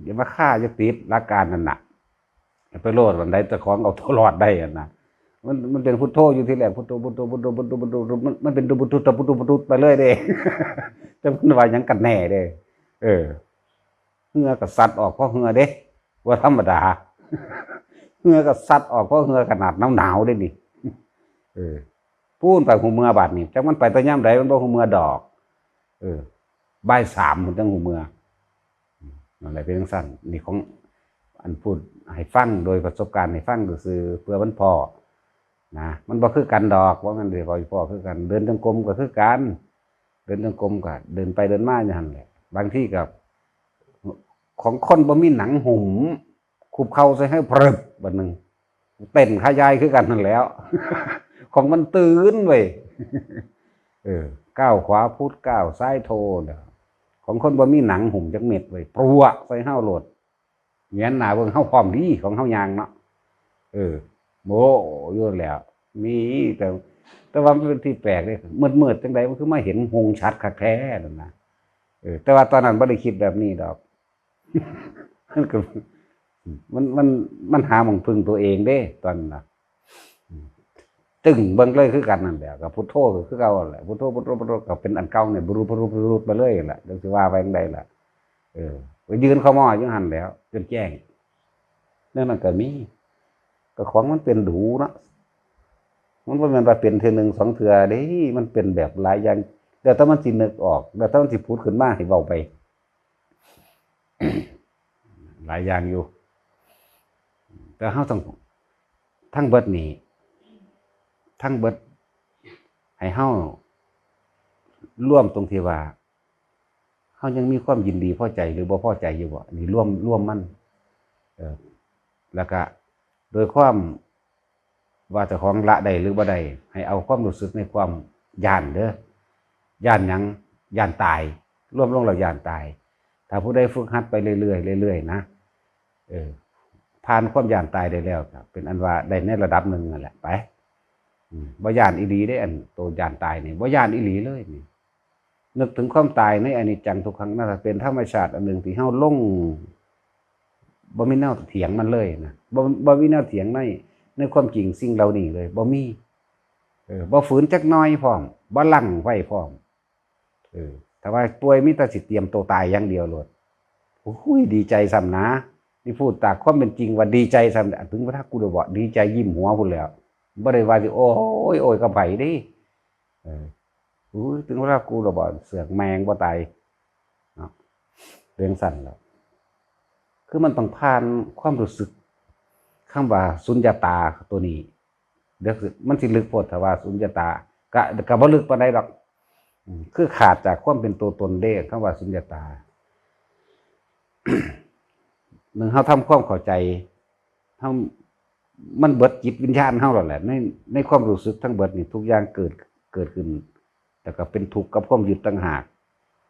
ຢ່າມາຄາ ຢ່າຕິດຫຼັກການນັ້ນນະ. ໄປໂລດ ອັນໃດເຈົ້າຂອງເອົາຕົວລອດໄດ້ຫັ້ນນະ. ມັນ ມັນເປັນພຸດໂທຢູ່ທີແລກ ພຸດໂທ ພຸດໂທ ພຸດໂທ ພຸດໂທ ພຸດໂທ ມັນ ມັນເປັນຕຸປຸຕຸຕະປຸຕຸປຸຕຸໄປເລີຍເດ້. ຈັກມັນວ່າຫຍັງກັນແນ່ເດ້. ເອີ ເຫື່ອກໍຊັດອອກພໍເຫື່ອເດ້ ບໍ່ທຳມະດາ. ເຫື່ອກໍຊັດອອກພໍເຫື່ອ ຂະໜາດໜາວໆເດ້ນີ້. ເອີ ປູນໄປຮູ້ເມື່ອບາດນີ້ ຈັກມັນໄປແຕ່ຍາມໃດ ມັນບໍ່ຮູ້ເມື່ອດອກ. ເອີ ບ່າຍສາມມັນຈັ່ງຮູ້ເມື່ອ. ນັ້ນແຫຼະ ເປັນຈັ່ງຊັ້ນ. ນີ້ຂອງ ອັນ ພູດໃຫ້ຟັງ ໂດຍປະສົບການໃຫ້ຟັງຊື່ໆ ເພື່ອມັນພໍ້ນະ. ມັນບໍ່ຄືກັນດອກ, ບໍ່ແມ່ນຊິເວົ້າໃຫ້ພໍ້ຄືກັນ. ເດີນຈົງກົມກໍຄືກັນ, ເດີນຈົງກົມກໍເດີນໄປເດີນມາຢູ່ຫັ້ນແຫຼະ. ບາງທີກໍ ຂອງຄົນບໍ່ມີໜັງຫຸ້ມ ຄຸບເຂົ່າໃສ່ໃຫ້ ປຶບ ບາດໜຶ່ງ ເຕັ້ນຂະຫຍາຍຄືກັນຫັ້ນແຫຼ້ວ. ຂອງມັນຕື່ນເວີ້ຍ. ເອີ ກ້າວຂວາພຸດ ກ້າວຊ້າຍໂທ. ຂອງຄົນບໍ່ມີໜັງຫຸ້ມຈັກເມັດເວີ້ຍ, ປວກໃສ່ເຮົາໂລດ. ແຫງນໜ້າເບິ່ງ ເຮົາພ້ອມດີ ຂອງເຮົາຍ່າງເນາະ. ເອີ ໂອ້ ຢູ່ແລ້ວ ມີ ແຕ່ ແຕ່ວ່າມັນເປັນທີ່ແປກເດ້, ມືດໆ ຈັ່ງໃດ ມັນຄືມາເຫັນຮຸ່ງຊັດຄັກແທ້ນັ້ນນະ. ເອີ ແຕ່ວ່າຕອນນັ້ນບໍ່ໄດ້ຄິດແບບນີ້ດອກ. ມັນກໍ ມັນ ມັນ ມັນຫາໝ່ອງເພິ່ງຕົວເອງເດ້ຕອນນັ້ນນະ. ຕຶງ ເບິ່ງເລີຍຄືກັນນັ້ນແຫຼະ, ກໍພຸດໂທກໍຄືເກົ່າແຫຼະ, ພຸດໂທ ພຸດໂທ ພຸດໂທ ກໍເປັນອັນເກົ່ານີ້ ບຣຸດ ບຣຸດ ບຣຸດ ໄປເລີຍລະ, ຈັກຊິວ່າໄປຈັ່ງໃດລະ. ເອີ ໄປຢືນເຂົ້າໝໍ້ຢູ່ຫັ້ນແຫຼ້ວ ຈົນແຈ້ງ. ແນວນັ້ນກໍມີ, ກໍຂອງມັນເປັນດູເນາະ, ມັນບໍ່ແມ່ນວ່າເປັນເທື່ອໜຶ່ງສອງເທື່ອເດ້, ມັນເປັນແບບຫຼາຍຢ່າງ, ແລ້ວແຕ່ມັນຊິນຶກອອກ, ແລ້ວແຕ່ມັນຊິຜຸດຂຶ້ນມາໃຫ້ເວົ້າໄປ. ຫຼາຍຢ່າງຢູ່, ແຕ່ເຮົາຕ້ອງ ທັງເບິດນີ້ ທັງເບິດ ໃຫ້ເຮົາລວມຕົງທີ່ວ່າ ເຮົາຍັງມີຄວາມຍິນດີພໍໃຈ ຫຼື ບໍ່ພໍໃຈຢູ່ບໍ່? ນີ້ລວມ ລວມມັນ ເອີ ແລ້ວກະໂດຍຄວາມ ວ່າເຈົ້າຂອງລະໄດ້ ຫຼື ບໍ່ໄດ້, ໃຫ້ເອົາຄວາມຮູ້ສຶກໃນຄວາມຢ້ານເດີ. ຢ້ານຫຍັງ? ຢ້ານຕາຍ, ລວມລົງແລ້ວຢ້ານຕາຍ. ຖ້າຜູ້ໃດຝຶກຫັດໄປເລື້ອຍໆ ເລື້ອຍໆ ນະ ເອີ ຜ່ານຄວາມຢ້ານຕາຍໄດ້ແລ້ວ ກໍເປັນອັນວ່າໄດ້ໃນລະດັບໜຶ່ງນັ້ນແຫຼະ ໄປ. ອືມ ບໍ່ຢ້ານອີ່ຫຼີເດ້, ອັນໂຕຢ້ານຕາຍນີ້ ບໍ່ຢ້ານອີ່ຫຼີເລີຍນີ້. ນຶກເຖິງຄວາມຕາຍໃນອະນິດຈັງທຸກຂັງອະນັດຕາ ເປັນທຳມະຊາດອັນໜຶ່ງທີ່ເຮົາລົງ ບໍ່ມີແນວຖຽງມັນເລີຍນະ, ບໍ່ ບໍ່ມີແນວຖຽງໃນ ໃນຄວາມຈິງສິ່ງເຫຼົ່ານີ້ເລີຍ, ບໍ່ມີ. ເອີ ບໍ່ຝືນຈັກໜ້ອຍພ້ອມ, ບໍ່ລັງໄວ້ພ້ອມ. ເອີ ຖ້າວ່າປ່ວຍ ມີແຕ່ຊິຕຽມໂຕຕາຍຢ່າງດຽວໂລດ. ໂອ້ຍ ດີໃຈຊ້ຳນະ, ນີ້ພູດຕາມຄວາມເປັນຈິງວ່າດີໃຈຊ້ຳ, ເຖິງເວລາກູໂດເບາະ ດີໃຈຍິ້ມຫົວພຸ້ນແຫຼ້ວ, ບໍ່ໄດ້ວ່າຊິ ໂອ້ຍ ໂອ້ຍກັບໃຜເດ້. ເອີ ໂອ້ຍ ເຖິງເວລາກູແລ້ວບໍ່ ເສືອກແມງບໍ່ຕາຍເນາະ, ເລື່ອງຊັ້ນແຫຼະ. ຄືມັນຕ້ອງຜ່ານຄວາມຮູ້ສຶກ ຄຳວ່າສຸນຍະຕາໂຕນີ້. ເດີ ມັນຊິລຶກໂພດ ຖ້າວ່າສຸນຍະຕາ ກະ ກະບໍ່ລຶກປານໃດດອກ. ອືມ ຄືຂາດຈາກຄວາມເປັນໂຕຕົນເດ້ ຄຳວ່າສຸນຍະຕາ. ໜຶ່ງ ເຮົາທຳຄວາມເຂົ້າໃຈ ເຮົາ ມັນເບິດຈິດວິນຍານເຮົາແລ້ວແຫຼະ ໃນ ໃນຄວາມຮູ້ສຶກທັງເບິດນີ້ ທຸກຢ່າງເກີດ ເກີດຂຶ້ນ ແລ້ວກໍເປັນທຸກກັບຄວາມຍຶດຕ່າງຫາກ,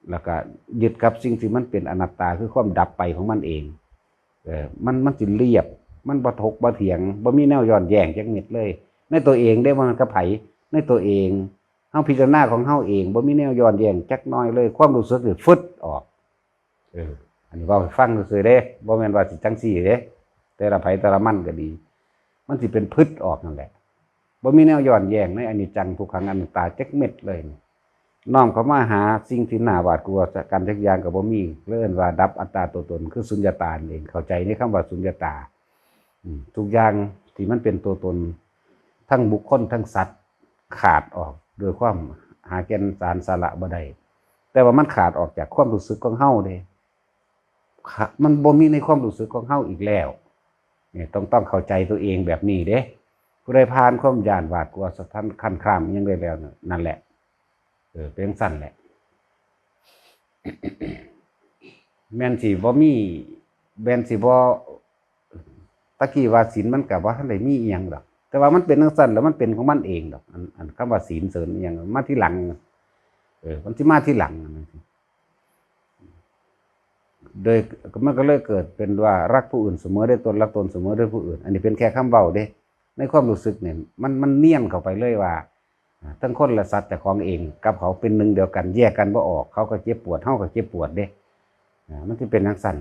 ແລ້ວກໍຍຶດກັບສິ່ງທີ່ມັນເປັນອະນັດຕາ ຄືຄວາມດັບໄປຂອງມັນເອງ. ເອີ ມັນ ມັນຊິລຽບ ມັນບໍ່ຖົກບໍ່ຖຽງ ບໍ່ມີແນວຍ້ອນແຍ້ງຈັກເມັດເລີຍ ໃນຕົວເອງເດ້, ບໍ່ແມ່ນກັບໃຜ, ໃນຕົວເອງ. ເຮົາພິຈາລະນາຂອງເຮົາເອງ ບໍ່ມີແນວຍ້ອນແຍ້ງຈັກໜ້ອຍເລີຍ, ຄວາມຮູ້ສຶກນີ້ຟຶດອອກ. ເອີ ອັນນີ້ເວົ້າໃຫ້ຟັງຊື່ໆເດ້, ບໍ່ແມ່ນວ່າຊິຈັ່ງຊີ້ເດ້, ແຕ່ລະໃຜແຕ່ລະມັນກໍດີ ມັນຊິເປັນຟຶດອອກນັ້ນແຫຼະ, ບໍ່ມີແນວຍ້ອນແຍ້ງໃນອະນິດຈັງ ທຸກຂັງ ອະນັດຕາຈັກເມັດເລີຍ. ນ້ອມເຂົ້າມາຫາສິ່ງທີ່ໜ້າຫວາດກົວກັນຈັກຢ່າງກໍບໍ່ມີ, ເອີ້ນວ່າດັບອັດຕາຕົວຕົນ ຄືສຸນຍະຕານັ້ນເອງ. ເຂົ້າໃຈໃນຄຳວ່າສຸນຍະຕາ. ອືມ ທຸກຢ່າງທີ່ມັນເປັນຕົວຕົນ ທັງບຸກຄົນ ທັງສັດ ຂາດອອກໂດຍຄວາມຫາແກ່ນສານສາລະບໍ່ໄດ້, ແຕ່ວ່າມັນຂາດອອກຈາກຄວາມຮູ້ສຶກຂອງເຮົາເດ້, ຂະ ມັນບໍ່ມີໃນຄວາມຮູ້ສຶກຂອງເຮົາອີກແລ້ວ. ນີ້ຕ້ອງ ຕ້ອງເຂົ້າໃຈຕົວເອງແບບນີ້ເດ້. ຜູ້ໃດຜ່ານຄວາມຢ້ານຫວາດກົວສະທ້ານຄັນຄາມຫຍັງໄດ້ແລ້ວນັ້ນ ນັ້ນແຫຼະ, ເອີ ເປັນຈັ່ງຊັ້ນແຫຼະ. ແມ່ນຊິບໍ່ມີ ແມ່ນຊິບໍ່ ຕະກີ້ວ່າສິນມັນກໍບໍ່ທັນໄດ້ມີອີ່ຫຍັງດອກ, ແຕ່ວ່າມັນເປັນຈັ່ງຊັ້ນ ແລ້ວມັນເປັນຂອງມັນເອງດອກ. ອັນ ອັນຄຳວ່າສິນເສີນອີ່ຫຍັງມາທີຫຼັງ, ເອີ ມັນຊິມາທີຫຼັງ. ໂດຍ ມັນກໍເລີຍເກີດເປັນວ່າ ລັກຜູ້ອື່ນສະເໝີດ້ວຍຕົນ, ລັກຕົນສະເໝີດ້ວຍຜູ້ອື່ນ. ອັນນີ້ເປັນແຄ່ຄຳເວົ້າເດ້, ໃນຄວາມຮູ້ສຶກນີ້ ມັນ ມັນນຽນເຂົ້າໄປເລີຍວ່າ ອາ ທັງຄົນ ແລະ ສັດ ເຈົ້າຂອງເອງກັບເຂົາເປັນໜຶ່ງດຽວກັນ, ແຍກກັນບໍ່ອອກ, ເຂົາກໍເຈັບປວດ, ເຮົາກໍເຈັບປວດເດ້. ອາ ມັນຊິເປັນຈັ່ງຊັ້ນ.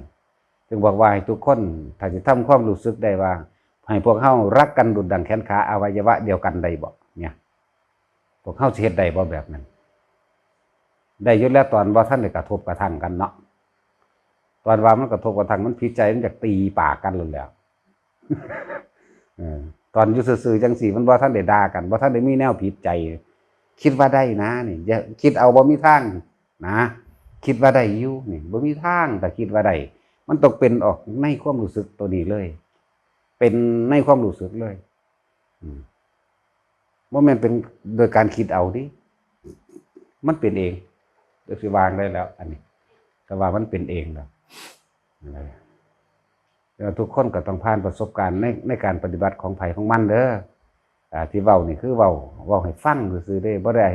ຈຶ່ງບອກວ່າໃຫ້ທຸກຄົນ ຖ້າຊິທຳຄວາມຮູ້ສຶກໄດ້ວ່າ ໃຫ້ພວກເຮົາຮັກກັນດຸດດັ່ງແຂນຂາ ອະໄວຍະວະດຽວກັນໄດ້ບໍ່? ເນຍ ພວກເຮົາຊິເຮັດໄດ້ບໍ່ແບບນັ້ນ? ໄດ້ຢູ່ແລ້ວ ຕອນບໍ່ທັນໄດ້ກະທົບກະທັງກັນເນາະ. ຕອນວ່າມັນກະທົບກະທັງ ມັນຜິດໃຈ ມັນຢາກຕີປາກກັນໂລດແຫຼ້ວ. ເອີ ຕອນຢູ່ຊື່ໆ ຈັ່ງຊີ້ ມັນບໍ່ທັນໄດ້ດ່າກັນ, ບໍ່ທັນໄດ້ມີແນວຜິດໃຈ. ຄິດວ່າໄດ້ນະນີ້, ຢ່າຄິດເອົາ, ບໍ່ມີທາງນະ. ຄິດວ່າໄດ້ຢູ່ນີ້, ບໍ່ມີທາງ, ຖ້າຄິດວ່າໄດ້ ມັນຕ້ອງເປັນອອກໃນຄວາມຮູ້ສຶກໂຕນີ້ເລີຍ ເປັນໃນຄວາມຮູ້ສຶກເລີຍ ອືມ ບໍ່ແມ່ນເປັນໂດຍການຄິດເອົາເດ້ ມັນເປັນເອງ. ຈັກຊິວ່າຈັ່ງໃດແລ້ວ ອັນນີ້ ແຕ່ວ່າມັນເປັນເອງແລ້ວ ແຕ່ວ່າທຸກຄົນກໍຕ້ອງຜ່ານປະສົບການໃນ ໃນການປະຕິບັດຂອງໃຜຂອງມັນເດີ. ອ່າ ທີ່ເວົ້ານີ້ຄືເວົ້າ ເວົ້າໃຫ້ຟັງຊື່ໆເດ້ ບໍ່ໄດ້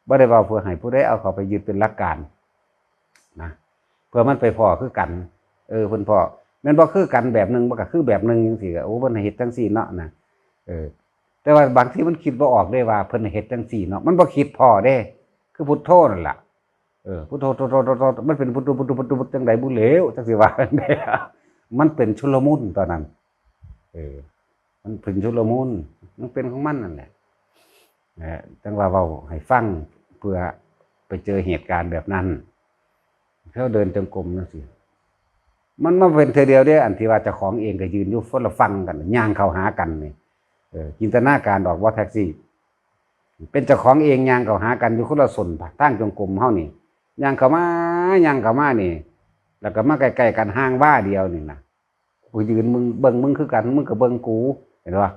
ບໍ່ໄດ້ເວົ້າເພື່ອໃຫ້ຜູ້ໃດເອົາເຂົ້າໄປຍຶດເປັນຫຼັກການນະ ເພື່ອມັນໄປພໍ້ຄືກັນ. ເອີ ເພິ່ນພໍ້ ແມ່ນບໍ່ຄືກັນແບບໜຶ່ງ ມັນກໍຄືແບບໜຶ່ງຈັ່ງຊີ້ ໂອ້ ເພິ່ນໃຫ້ເຮັດຈັ່ງຊີ້ເນາະນະ ເອີ ແຕ່ວ່າບາງທີມັນຄິດບໍ່ອອກເດ້ວ່າເພິ່ນເຮັດຈັ່ງຊີ້ເນາະ ມັນບໍ່ຄິດພໍ້ເດ້ ຄືພຸດໂທນັ້ນລະ ເອີ ພຸດໂທ ໂທ ໂທ ໂທ ໂທ ມັນເປັນພຸດ ພຸດ ພຸດ ພຸດ ພຸດ ຈັ່ງໃດບຸແລ້ວ ຈັກຊິວ່າຈັ່ງໃດ ມັນເປັນຊຸນລະມຸນຕອນນັ້ນ ເອີ ມັນເປັນຊຸນລະມຸນ ມັນເປັນຂອງມັນນັ້ນແຫຼະ ແລະ ຈັ່ງວ່າເວົ້າໃຫ້ຟັງ ເພື່ອໄປເຈີເຫດການແບບນັ້ນ ແຖວເດີນຈົງກົມຈັ່ງຊີ້ ມັນມາເປັນເທື່ອດຽວເດ້ ອັນທີ່ວ່າເຈົ້າຂອງເອງກໍຢືນຢູ່ຄົນລະຝັ່ງກັນ ຍ່າງເຂົ້າຫາກັນນີ້ ເອີ ຈິນຕະນາການອອກບໍ່ ແທັກຊີ ເປັນເຈົ້າຂອງເອງຍ່າງເຂົ້າຫາກັນຢູ່ຄົນລະສົ້ນທາງຈົງກົມເຮົານີ້ ຍ່າງເຂົ້າມາ ຍ່າງເຂົ້າມານີ້ ແລ້ວກໍມາໃກ້ໆກັນ ຫ່າງວາດຽວນີ້ນະ ກູກໍຢືນມຶງ ເບິ່ງມຶງຄືກັນ ມຶງກໍເບິ່ງກູ ເຫັນບໍ່?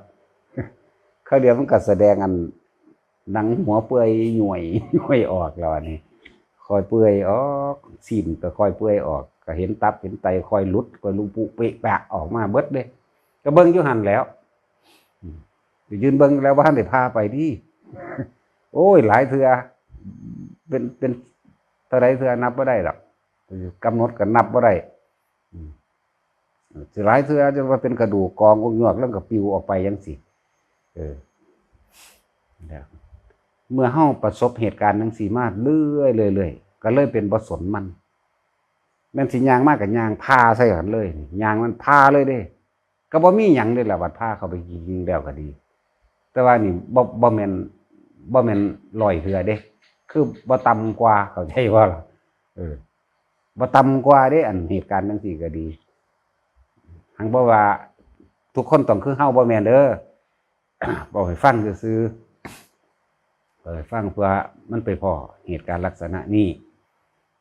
ຄາວດຽວມັນກໍສະແດງອັນ ໜັງຫົວເປື່ອຍຫຍ້ວຍ ຫຍ້ວຍອອກແລ້ວ ອັນນີ້ຄ່ອຍເປື່ອຍອອກ ຊີ້ນກໍຄ່ອຍເປື່ອຍອອກ ກໍເຫັນຕັບເຫັນໄຕຄ່ອຍຫຼຸດ ຄ່ອຍລຸປຸເປະປະອອກມາເບິດເດ້ ກໍເບິ່ງຢູ່ຫັ້ນແຫຼ້ວ ອືມ ໄປຢືນເບິ່ງແລ້ວ ບໍ່ທັນໄດ້ພາໄປຕິ ໂອ້ຍ ຫຼາຍເທື່ອ ເປັນ ເປັນເທົ່າໃດເທື່ອ ນັບບໍ່ໄດ້ດອກ ກຳນົດກໍນັບບໍ່ໄດ້ ອືມ ຊິຫຼາຍເທື່ອ ຈົນວ່າເປັນກະດູກກອງອົກຍວກ ແລ້ວກໍປິວອອກໄປຈັ່ງຊີ້ ເອີ ແລ້ວເມື່ອເຮົາປະສົບເຫດການຈັ່ງຊີ້ມາເລື້ອຍໆ ເລື້ອຍໆ ກໍເລີຍເປັນບໍ່ສົນມັນ ແມ່ນຊິຍ່າງມາກໍຍ່າງພາໃສ່ກັນເລີຍ ຍ່າງມັນພາເລີຍເດ້ ກໍບໍ່ມີຫຍັງເດ້ລະ ບັດພາເຂົ້າໄປກິນແລ້ວກໍດີ ແຕ່ວ່ານີ້ບໍ່ ບໍ່ແມ່ນ ບໍ່ແມ່ນຮ້ອຍເທື່ອເດ້ ຄືບໍ່ຕ່ຳກວ່າ ເຂົ້າໃຈບໍ່ລະ? ເອີ ບໍ່ຕ່ຳກວ່າເດ້ ອັນເຫດການຈັ່ງຊີ້ກໍດີ ຫັງບໍ່ວ່າທຸກຄົນຕ້ອງຄືເຮົາ ບໍ່ແມ່ນເດີ ເວົ້າໃຫ້ຟັງຊື່ໆ ເວົ້າໃຫ້ຟັງ ເພື່ອມັນໄປພໍ້ເຫດການລັກສະນະນີ້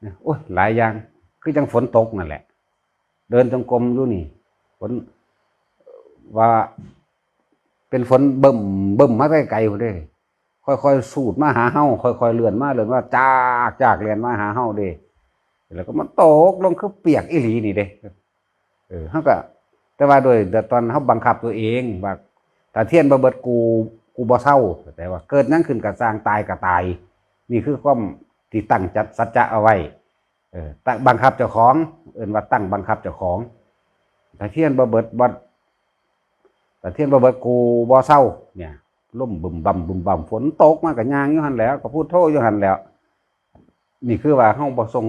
ນະ ໂອ້ຍ ຫຼາຍຢ່າງ ຄືຈັ່ງຝົນຕົກນັ້ນແຫຼະ ເດີນຈົງກົມຢູ່ນີ້ ຝົນ ວ່າເປັນຝົນບຶ້ມໆມາແຕ່ໄກພຸ້ນເດ້ ຄ່ອຍໆສູດມາຫາເຮົາ ຄ່ອຍໆເລື່ອນມາ ເລື່ອນມາ ຈາກໆແລ່ນມາຫາເຮົາເດ້ ແລ້ວກໍມາຕົກລົງ ຄືປຽກອີ່ຫຼີນີ້ເດ້ ເອີ ເຮົາກໍ ແຕ່ວ່າໂດຍ ແຕ່ຕອນເຮົາບັງຄັບຕົວເອງວ່າ ຖ້າທຽນບໍ່ເບິດ ກູ ກູບໍ່ເຊົາ ແປວ່າເກີດຫຍັງຂຶ້ນກໍຊ່າງ ຕາຍກໍຕາຍ ນີ້ຄືຄວາມທີ່ຕັ້ງຈັດ ສັດຈະເອົາໄວ້ ເອີ ຕັ້ງບັງຄັບເຈົ້າຂອງ ເອີ້ນວ່າຕັ້ງບັງຄັບເຈົ້າຂອງ ຖ້າທຽນບໍ່ເບິດ ບໍ່ ຖ້າທຽນບໍ່ເບິດ ກູບໍ່ເຊົາ ເນຍ ລົມບຶມບຳບຶມບຳ ຝົນຕົກມາກໍຍ່າງຢູ່ຫັ້ນແຫຼ້ວ ກໍພຸດໂທຢູ່ຫັ້ນແຫຼ້ວ ນີ້ຄືວ່າເຮົາບໍ່ສົ່ງ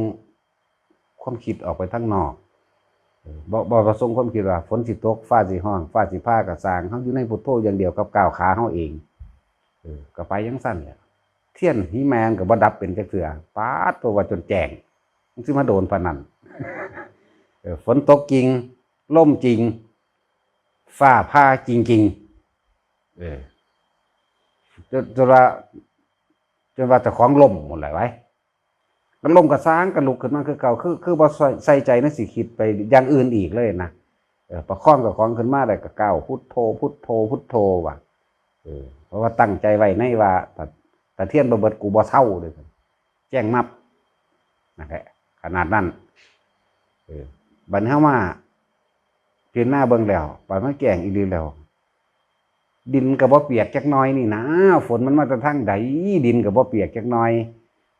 ຄວາມຄິດອອກໄປທາງນອກ ເອີ ບໍ່ ບໍ່ ບໍ່ສົ່ງຄວາມຄິດວ່າຝົນຊິຕົກ ຟ້າຊິຮ້ອງ ຟ້າຊິຜ່າກໍຊ່າງ ເຮົາຢູ່ໃນພຸດໂທຢ່າງດຽວ ກັບກ້າວຂາເຮົາເອງ ເອີ ກໍໄປຈັ່ງຊັ້ນແຫຼະ ທຽນຫິແມງກໍບໍ່ດັບເປັນຈັກເທື່ອ ປາດໂທ້ ວ່າຈົນແຈ້ງ ມັນຊິມາໂດນປານນັ້ນ ເອີ ຝົນຕົກຈິງ ລົມຈິງ ຟ້າຜ່າຈິງໆ ເອີ ຈົນ ຈົນວ່າ ຈົນວ່າເຈົ້າຂອງລົ້ມພຸ້ນແຫຼະໄວ ກໍລົ້ມກໍຊ່າງ ກໍລຸກຂຶ້ນມາຄືເກົ່າ ຄື ຄືບໍ່ໃສ່ ໃສ່ໃຈໃນ ຊິຄິດໄປຢ່າງອື່ນອີກເລີຍນະ ເອີ ປະຄອງເຈົ້າຂອງຂຶ້ນມາໄດ້ ກໍກ້າວພຸດໂທ ພຸດໂທ ພຸດໂທວ່າ ເອີ ເພາະວ່າຕັ້ງໃຈໄວ້ໃນວ່າ ຖ້າ ຖ້າທຽນບໍ່ເບິດ ກູບໍ່ເຊົາເດ້ ແຈ້ງມັບ ນັ້ນແຫຼະ ຂະໜາດນັ້ນ ເອີ ບັດເຮົາມາພິຈາລະນາເບິ່ງແລ້ວ ບັດມັນແຈ້ງອີ່ຫຼີແລ້ວ ດິນກໍບໍ່ປຽກຈັກໜ່ອຍນີ້ນາ ຝົນມັນມາແຕ່ທາງໃດ ດິນກໍບໍ່ປຽກຈັກໜ່ອຍ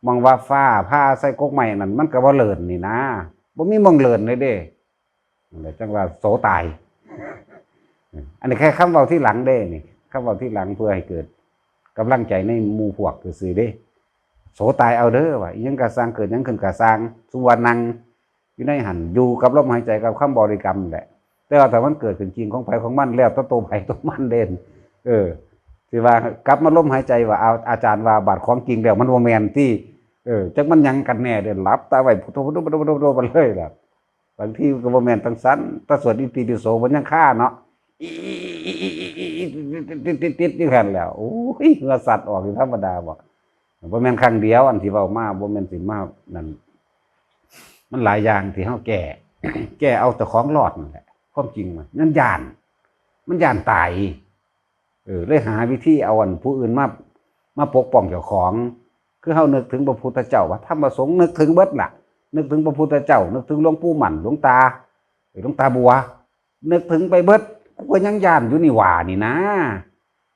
ໝ່ອງວ່າຟ້າຜ່າໃສ່ກົກໄມ້ນັ້ນ ມັນກໍບໍ່ເລີນນີ້ນາ ບໍ່ມີໝ່ອງເລີນເລີຍເດ້ ນັ້ນແຫຼະ ຈັ່ງວ່າໂສຕາຍ ອັນນີ້ແຄ່ຄຳເວົ້າທີຫຼັງເດ້ນີ້ ຄຳເວົ້າທີຫຼັງ ເພື່ອໃຫ້ເກີດກຳລັງໃຈໃນໝູ່ພວກຊື່ໆເດ້ ໂສຕາຍເອົາເດີ ວ່າອີ່ຫຍັງກໍຊ່າງ ເກີດຫຍັງຂຶ້ນກໍຊ່າງ ສຸມວ່ານັ່ງຢູ່ໃນຫັ້ນ ຢູ່ກັບລົມຫາຍໃຈ ກັບຄຳບໍລິກຳແຫຼະ ແຕ່ວ່າຖ້າມັນເກີດຂຶ້ນຈິງຂອງໃຜຂອງມັນ ແລ້ວແຕ່ໂຕໃຜໂຕມັນເດ້ ເອີ ຊິວ່າກັບມາລົມຫາຍໃຈວ່າ ອາ ອາຈານວ່າ ບາດຂອງຈິງແລ້ວມັນບໍ່ແມ່ນຕິ ເອີ ຈັກມັນຫຍັງກັນແນ່ເດ້ ຫຼັບຕາໄວ້ ພຸດໂທ ພຸດໂທ ພຸດໂທ ພຸດໂທ ໄປເລີຍລະ ບາງທີກໍບໍ່ແມ່ນຈັ່ງຊັ້ນ ແຕ່ສວດອິຕິປິໂສມັນຍັງຄາເນາະ ຕິດໆຢູ່ຫັ້ນແຫຼ້ວ ໂອ້ຍ ເຫື່ອສັດອອກ ຊິທຳມະດາບໍ? ບໍ່ແມ່ນຄັ້ງດຽວ ອັນທີ່ເວົ້າມາ ບໍ່ແມ່ນຊິມານັ້ນ ມັນຫຼາຍຢ່າງທີ່ເຮົາແກ້ ແກ້ເອົາເຈົ້າຂອງລອດນັ້ນແຫຼະ. ຄວາມຈິງມັນ ມັນຢ້ານ ມັນຢ້ານຕາຍ. ເອີ ເລີຍຫາວິທີເອົາອັນຜູ້ອື່ນມາ ມາປົກປ້ອງເຈົ້າຂອງ. ຄືເຮົານຶກເຖິງພະພຸດທະເຈົ້າ ພະທຳ ພະສົງ ນຶກເຖິງເບິດລະ, ນຶກເຖິງພະພຸດທະເຈົ້າ, ນຶກເຖິງຫຼວງປູ່ໝັ້ນ, ຫຼວງຕາ ເອີ ຫຼວງຕາບົວ, ນຶກເຖິງໄປເບິດ. ກູກໍຍັງຢ້ານຢູ່ນີ້ຫວ່ານີ້ນາ.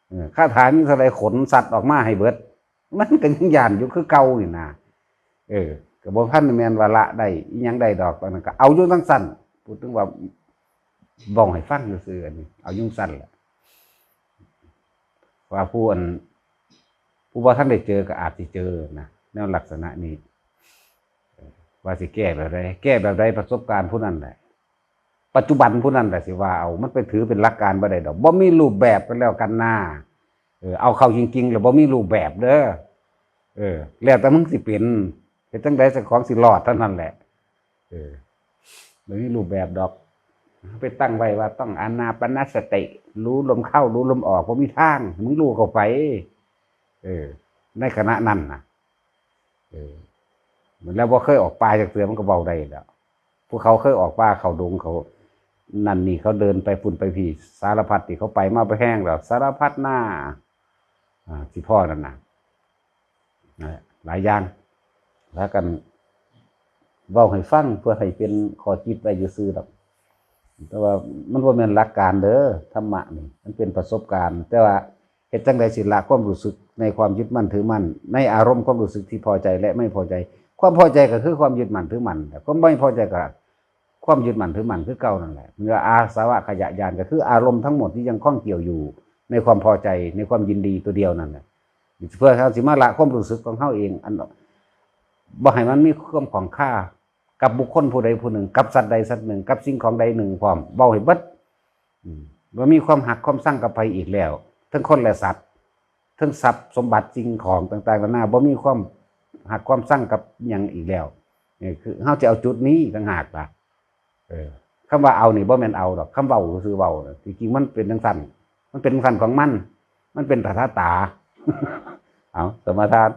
ເອີ ຄາຖາມີເທົ່າໃດຂົນສັດອອກມາໃຫ້ເບິດ, ມັນກໍຍັງຢ້ານຢູ່ຄືເກົ່ານີ້ນາ. ເອີ ກໍບໍ່ທັນແມ່ນວ່າລະໄດ້ອີ່ຫຍັງໄດ້ດອກ, ຕອນນັ້ນກໍເອົາຢູ່ຈັ່ງຊັ້ນ. ພູດເຖິງວ່າເວົ້າໃຫ້ຟັງຊື່ໆ ອັນນີ້ເອົາຢູ່ຈັ່ງຊັ້ນແຫຼະ. ວ່າຜູ້ອັນ ຜູ້ບໍ່ທັນໄດ້ເຈີກໍອາດຊິເຈີນະ ແນວລັກສະນະນີ້. ເອີ ວ່າຊິແກ້ແບບໃດ ແກ້ແບບໃດ ປະສົບການຜູ້ນັ້ນແຫຼະ ປັດຈຸບັນຜູ້ນັ້ນແຫຼະຊິວ່າເອົາ. ມັນໄປຖືເປັນຫຼັກການບໍ່ໄດ້ດອກ, ບໍ່ມີຮູບແບບກັນແລ້ວກັນນາ. ເອີ ເອົາເຂົ້າຈິງໆ ແລ້ວບໍ່ມີຮູບແບບເດີ. ເອີ ແລ້ວແຕ່ມຶງຊິເປັນ ເຮັດຈັ່ງໃດເຈົ້າຂອງຊິລອດເທົ່ານັ້ນແຫຼະ. ເອີ ບໍ່ມີຮູບແບບດອກ. ເຮົາໄປຕັ້ງໄວ້ວ່າຕ້ອງອານາປານະສະຕິ ຮູ້ລົມເຂົ້າ ຮູ້ລົມອອກ, ບໍ່ມີທາງ. ມຶງຮູ້ເຂົ້າໄປ ເອີ ໃນຂະນະນັ້ນນະ. ເອີ ແລ້ວບໍ່ເຄີຍອອກປ່າຈັກເທື່ອ ມັນກໍເວົ້າໄດ້ແລ້ວ. ພວກເຂົາເຄີຍອອກປ່າເຂົ້າດົງ ເຂົານັ້ນນີ້ ເຂົາເດີນໄປພຸ້ນໄປພີ້ ສາລະພັດທີ່ເຂົາໄປມາ ໄປແຮງແລ້ວ ສາລະພັດນາ ອ່າ ທີ່ພໍນັ້ນນະ ຫຼາຍຢ່າງ ພາກັນເວົ້າໃຫ້ຟັງ ເພື່ອໃຫ້ເປັນຂໍ້ຄິດໄວ້ຊື່ໆດອກ. ແຕ່ວ່າມັນບໍ່ແມ່ນຫຼັກການເດີ ທຳມະນີ້ ມັນເປັນປະສົບການ. ແຕ່ວ່າເຮັດຈັ່ງໃດຊິລະຄວາມຮູ້ສຶກໃນຄວາມຍຶດໝັ້ນຖືໝັ້ນ ໃນອາລົມຄວາມຮູ້ສຶກທີ່ພໍໃຈ ແລະ ໄມ່ພໍໃຈ. ຄວາມພໍໃຈກໍຄືຄວາມຍຶດໝັ້ນຖືໝັ້ນ, ຄວາມໄມ່ພໍໃຈກໍ ຄວາມຍຶດໝັ້ນຖືໝັ້ນຄືເກົ່ານັ້ນແຫຼະ. ເມື່ອອາສະວະຂະຍະຍານ ກໍຄືອາລົມທັງໝົດທີ່ຍັງຄອງກ່ຽວຢູ່ໃນຄວາມພໍໃຈ ໃນຄວາມຍິນດີຕົວດຽວນັ້ນແຫຼະ. ເພື່ອເຮົາຊິມາລະຄວາມຮູ້ສຶກຂອງເຮົາເອງ ອັນ ບໍ່ໃຫ້ມັນມີຄວາມຂ້ອງຄາກັບບຸກຄົນຜູ້ໃດຜູ້ໜຶ່ງ ກັບສັດໃດສັດໜຶ່ງ ກັບສິ່ງຂອງໃດໜຶ່ງພ້ອມ. ເວົ້າໃຫ້ເບິດ ອືມ ບໍ່ມີຄວາມຮັກຄວາມຊັງກັບໃຜອີກແລ້ວ ທັງຄົນ ແລະ ສັດ. ເຖິງຊັບສົມບັດສິ່ງຂອງຕ່າງໆນານາ ບໍ່ມີຄວາມຮັກຄວາມຊັງກັບຫຍັງອີກແລ້ວ. ນີ້ຄືເຮົາຈະເອົາຈຸດນີ້ຕ່າງຫາກລະ. ເອີ ຄຳວ່າເອົານີ້ບໍ່ແມ່ນເອົາດອກ, ຄຳເວົ້າຊື່ໆເວົ້ານະ. ທີ່ຈິງມັນເປັນຈັ່ງຊັ້ນ, ມັນເປັນຈັ່ງຊັ້ນຂອງມັນ, ມັນເປັນຕະຖາຕາ. ເອົາ ສະມາທານ.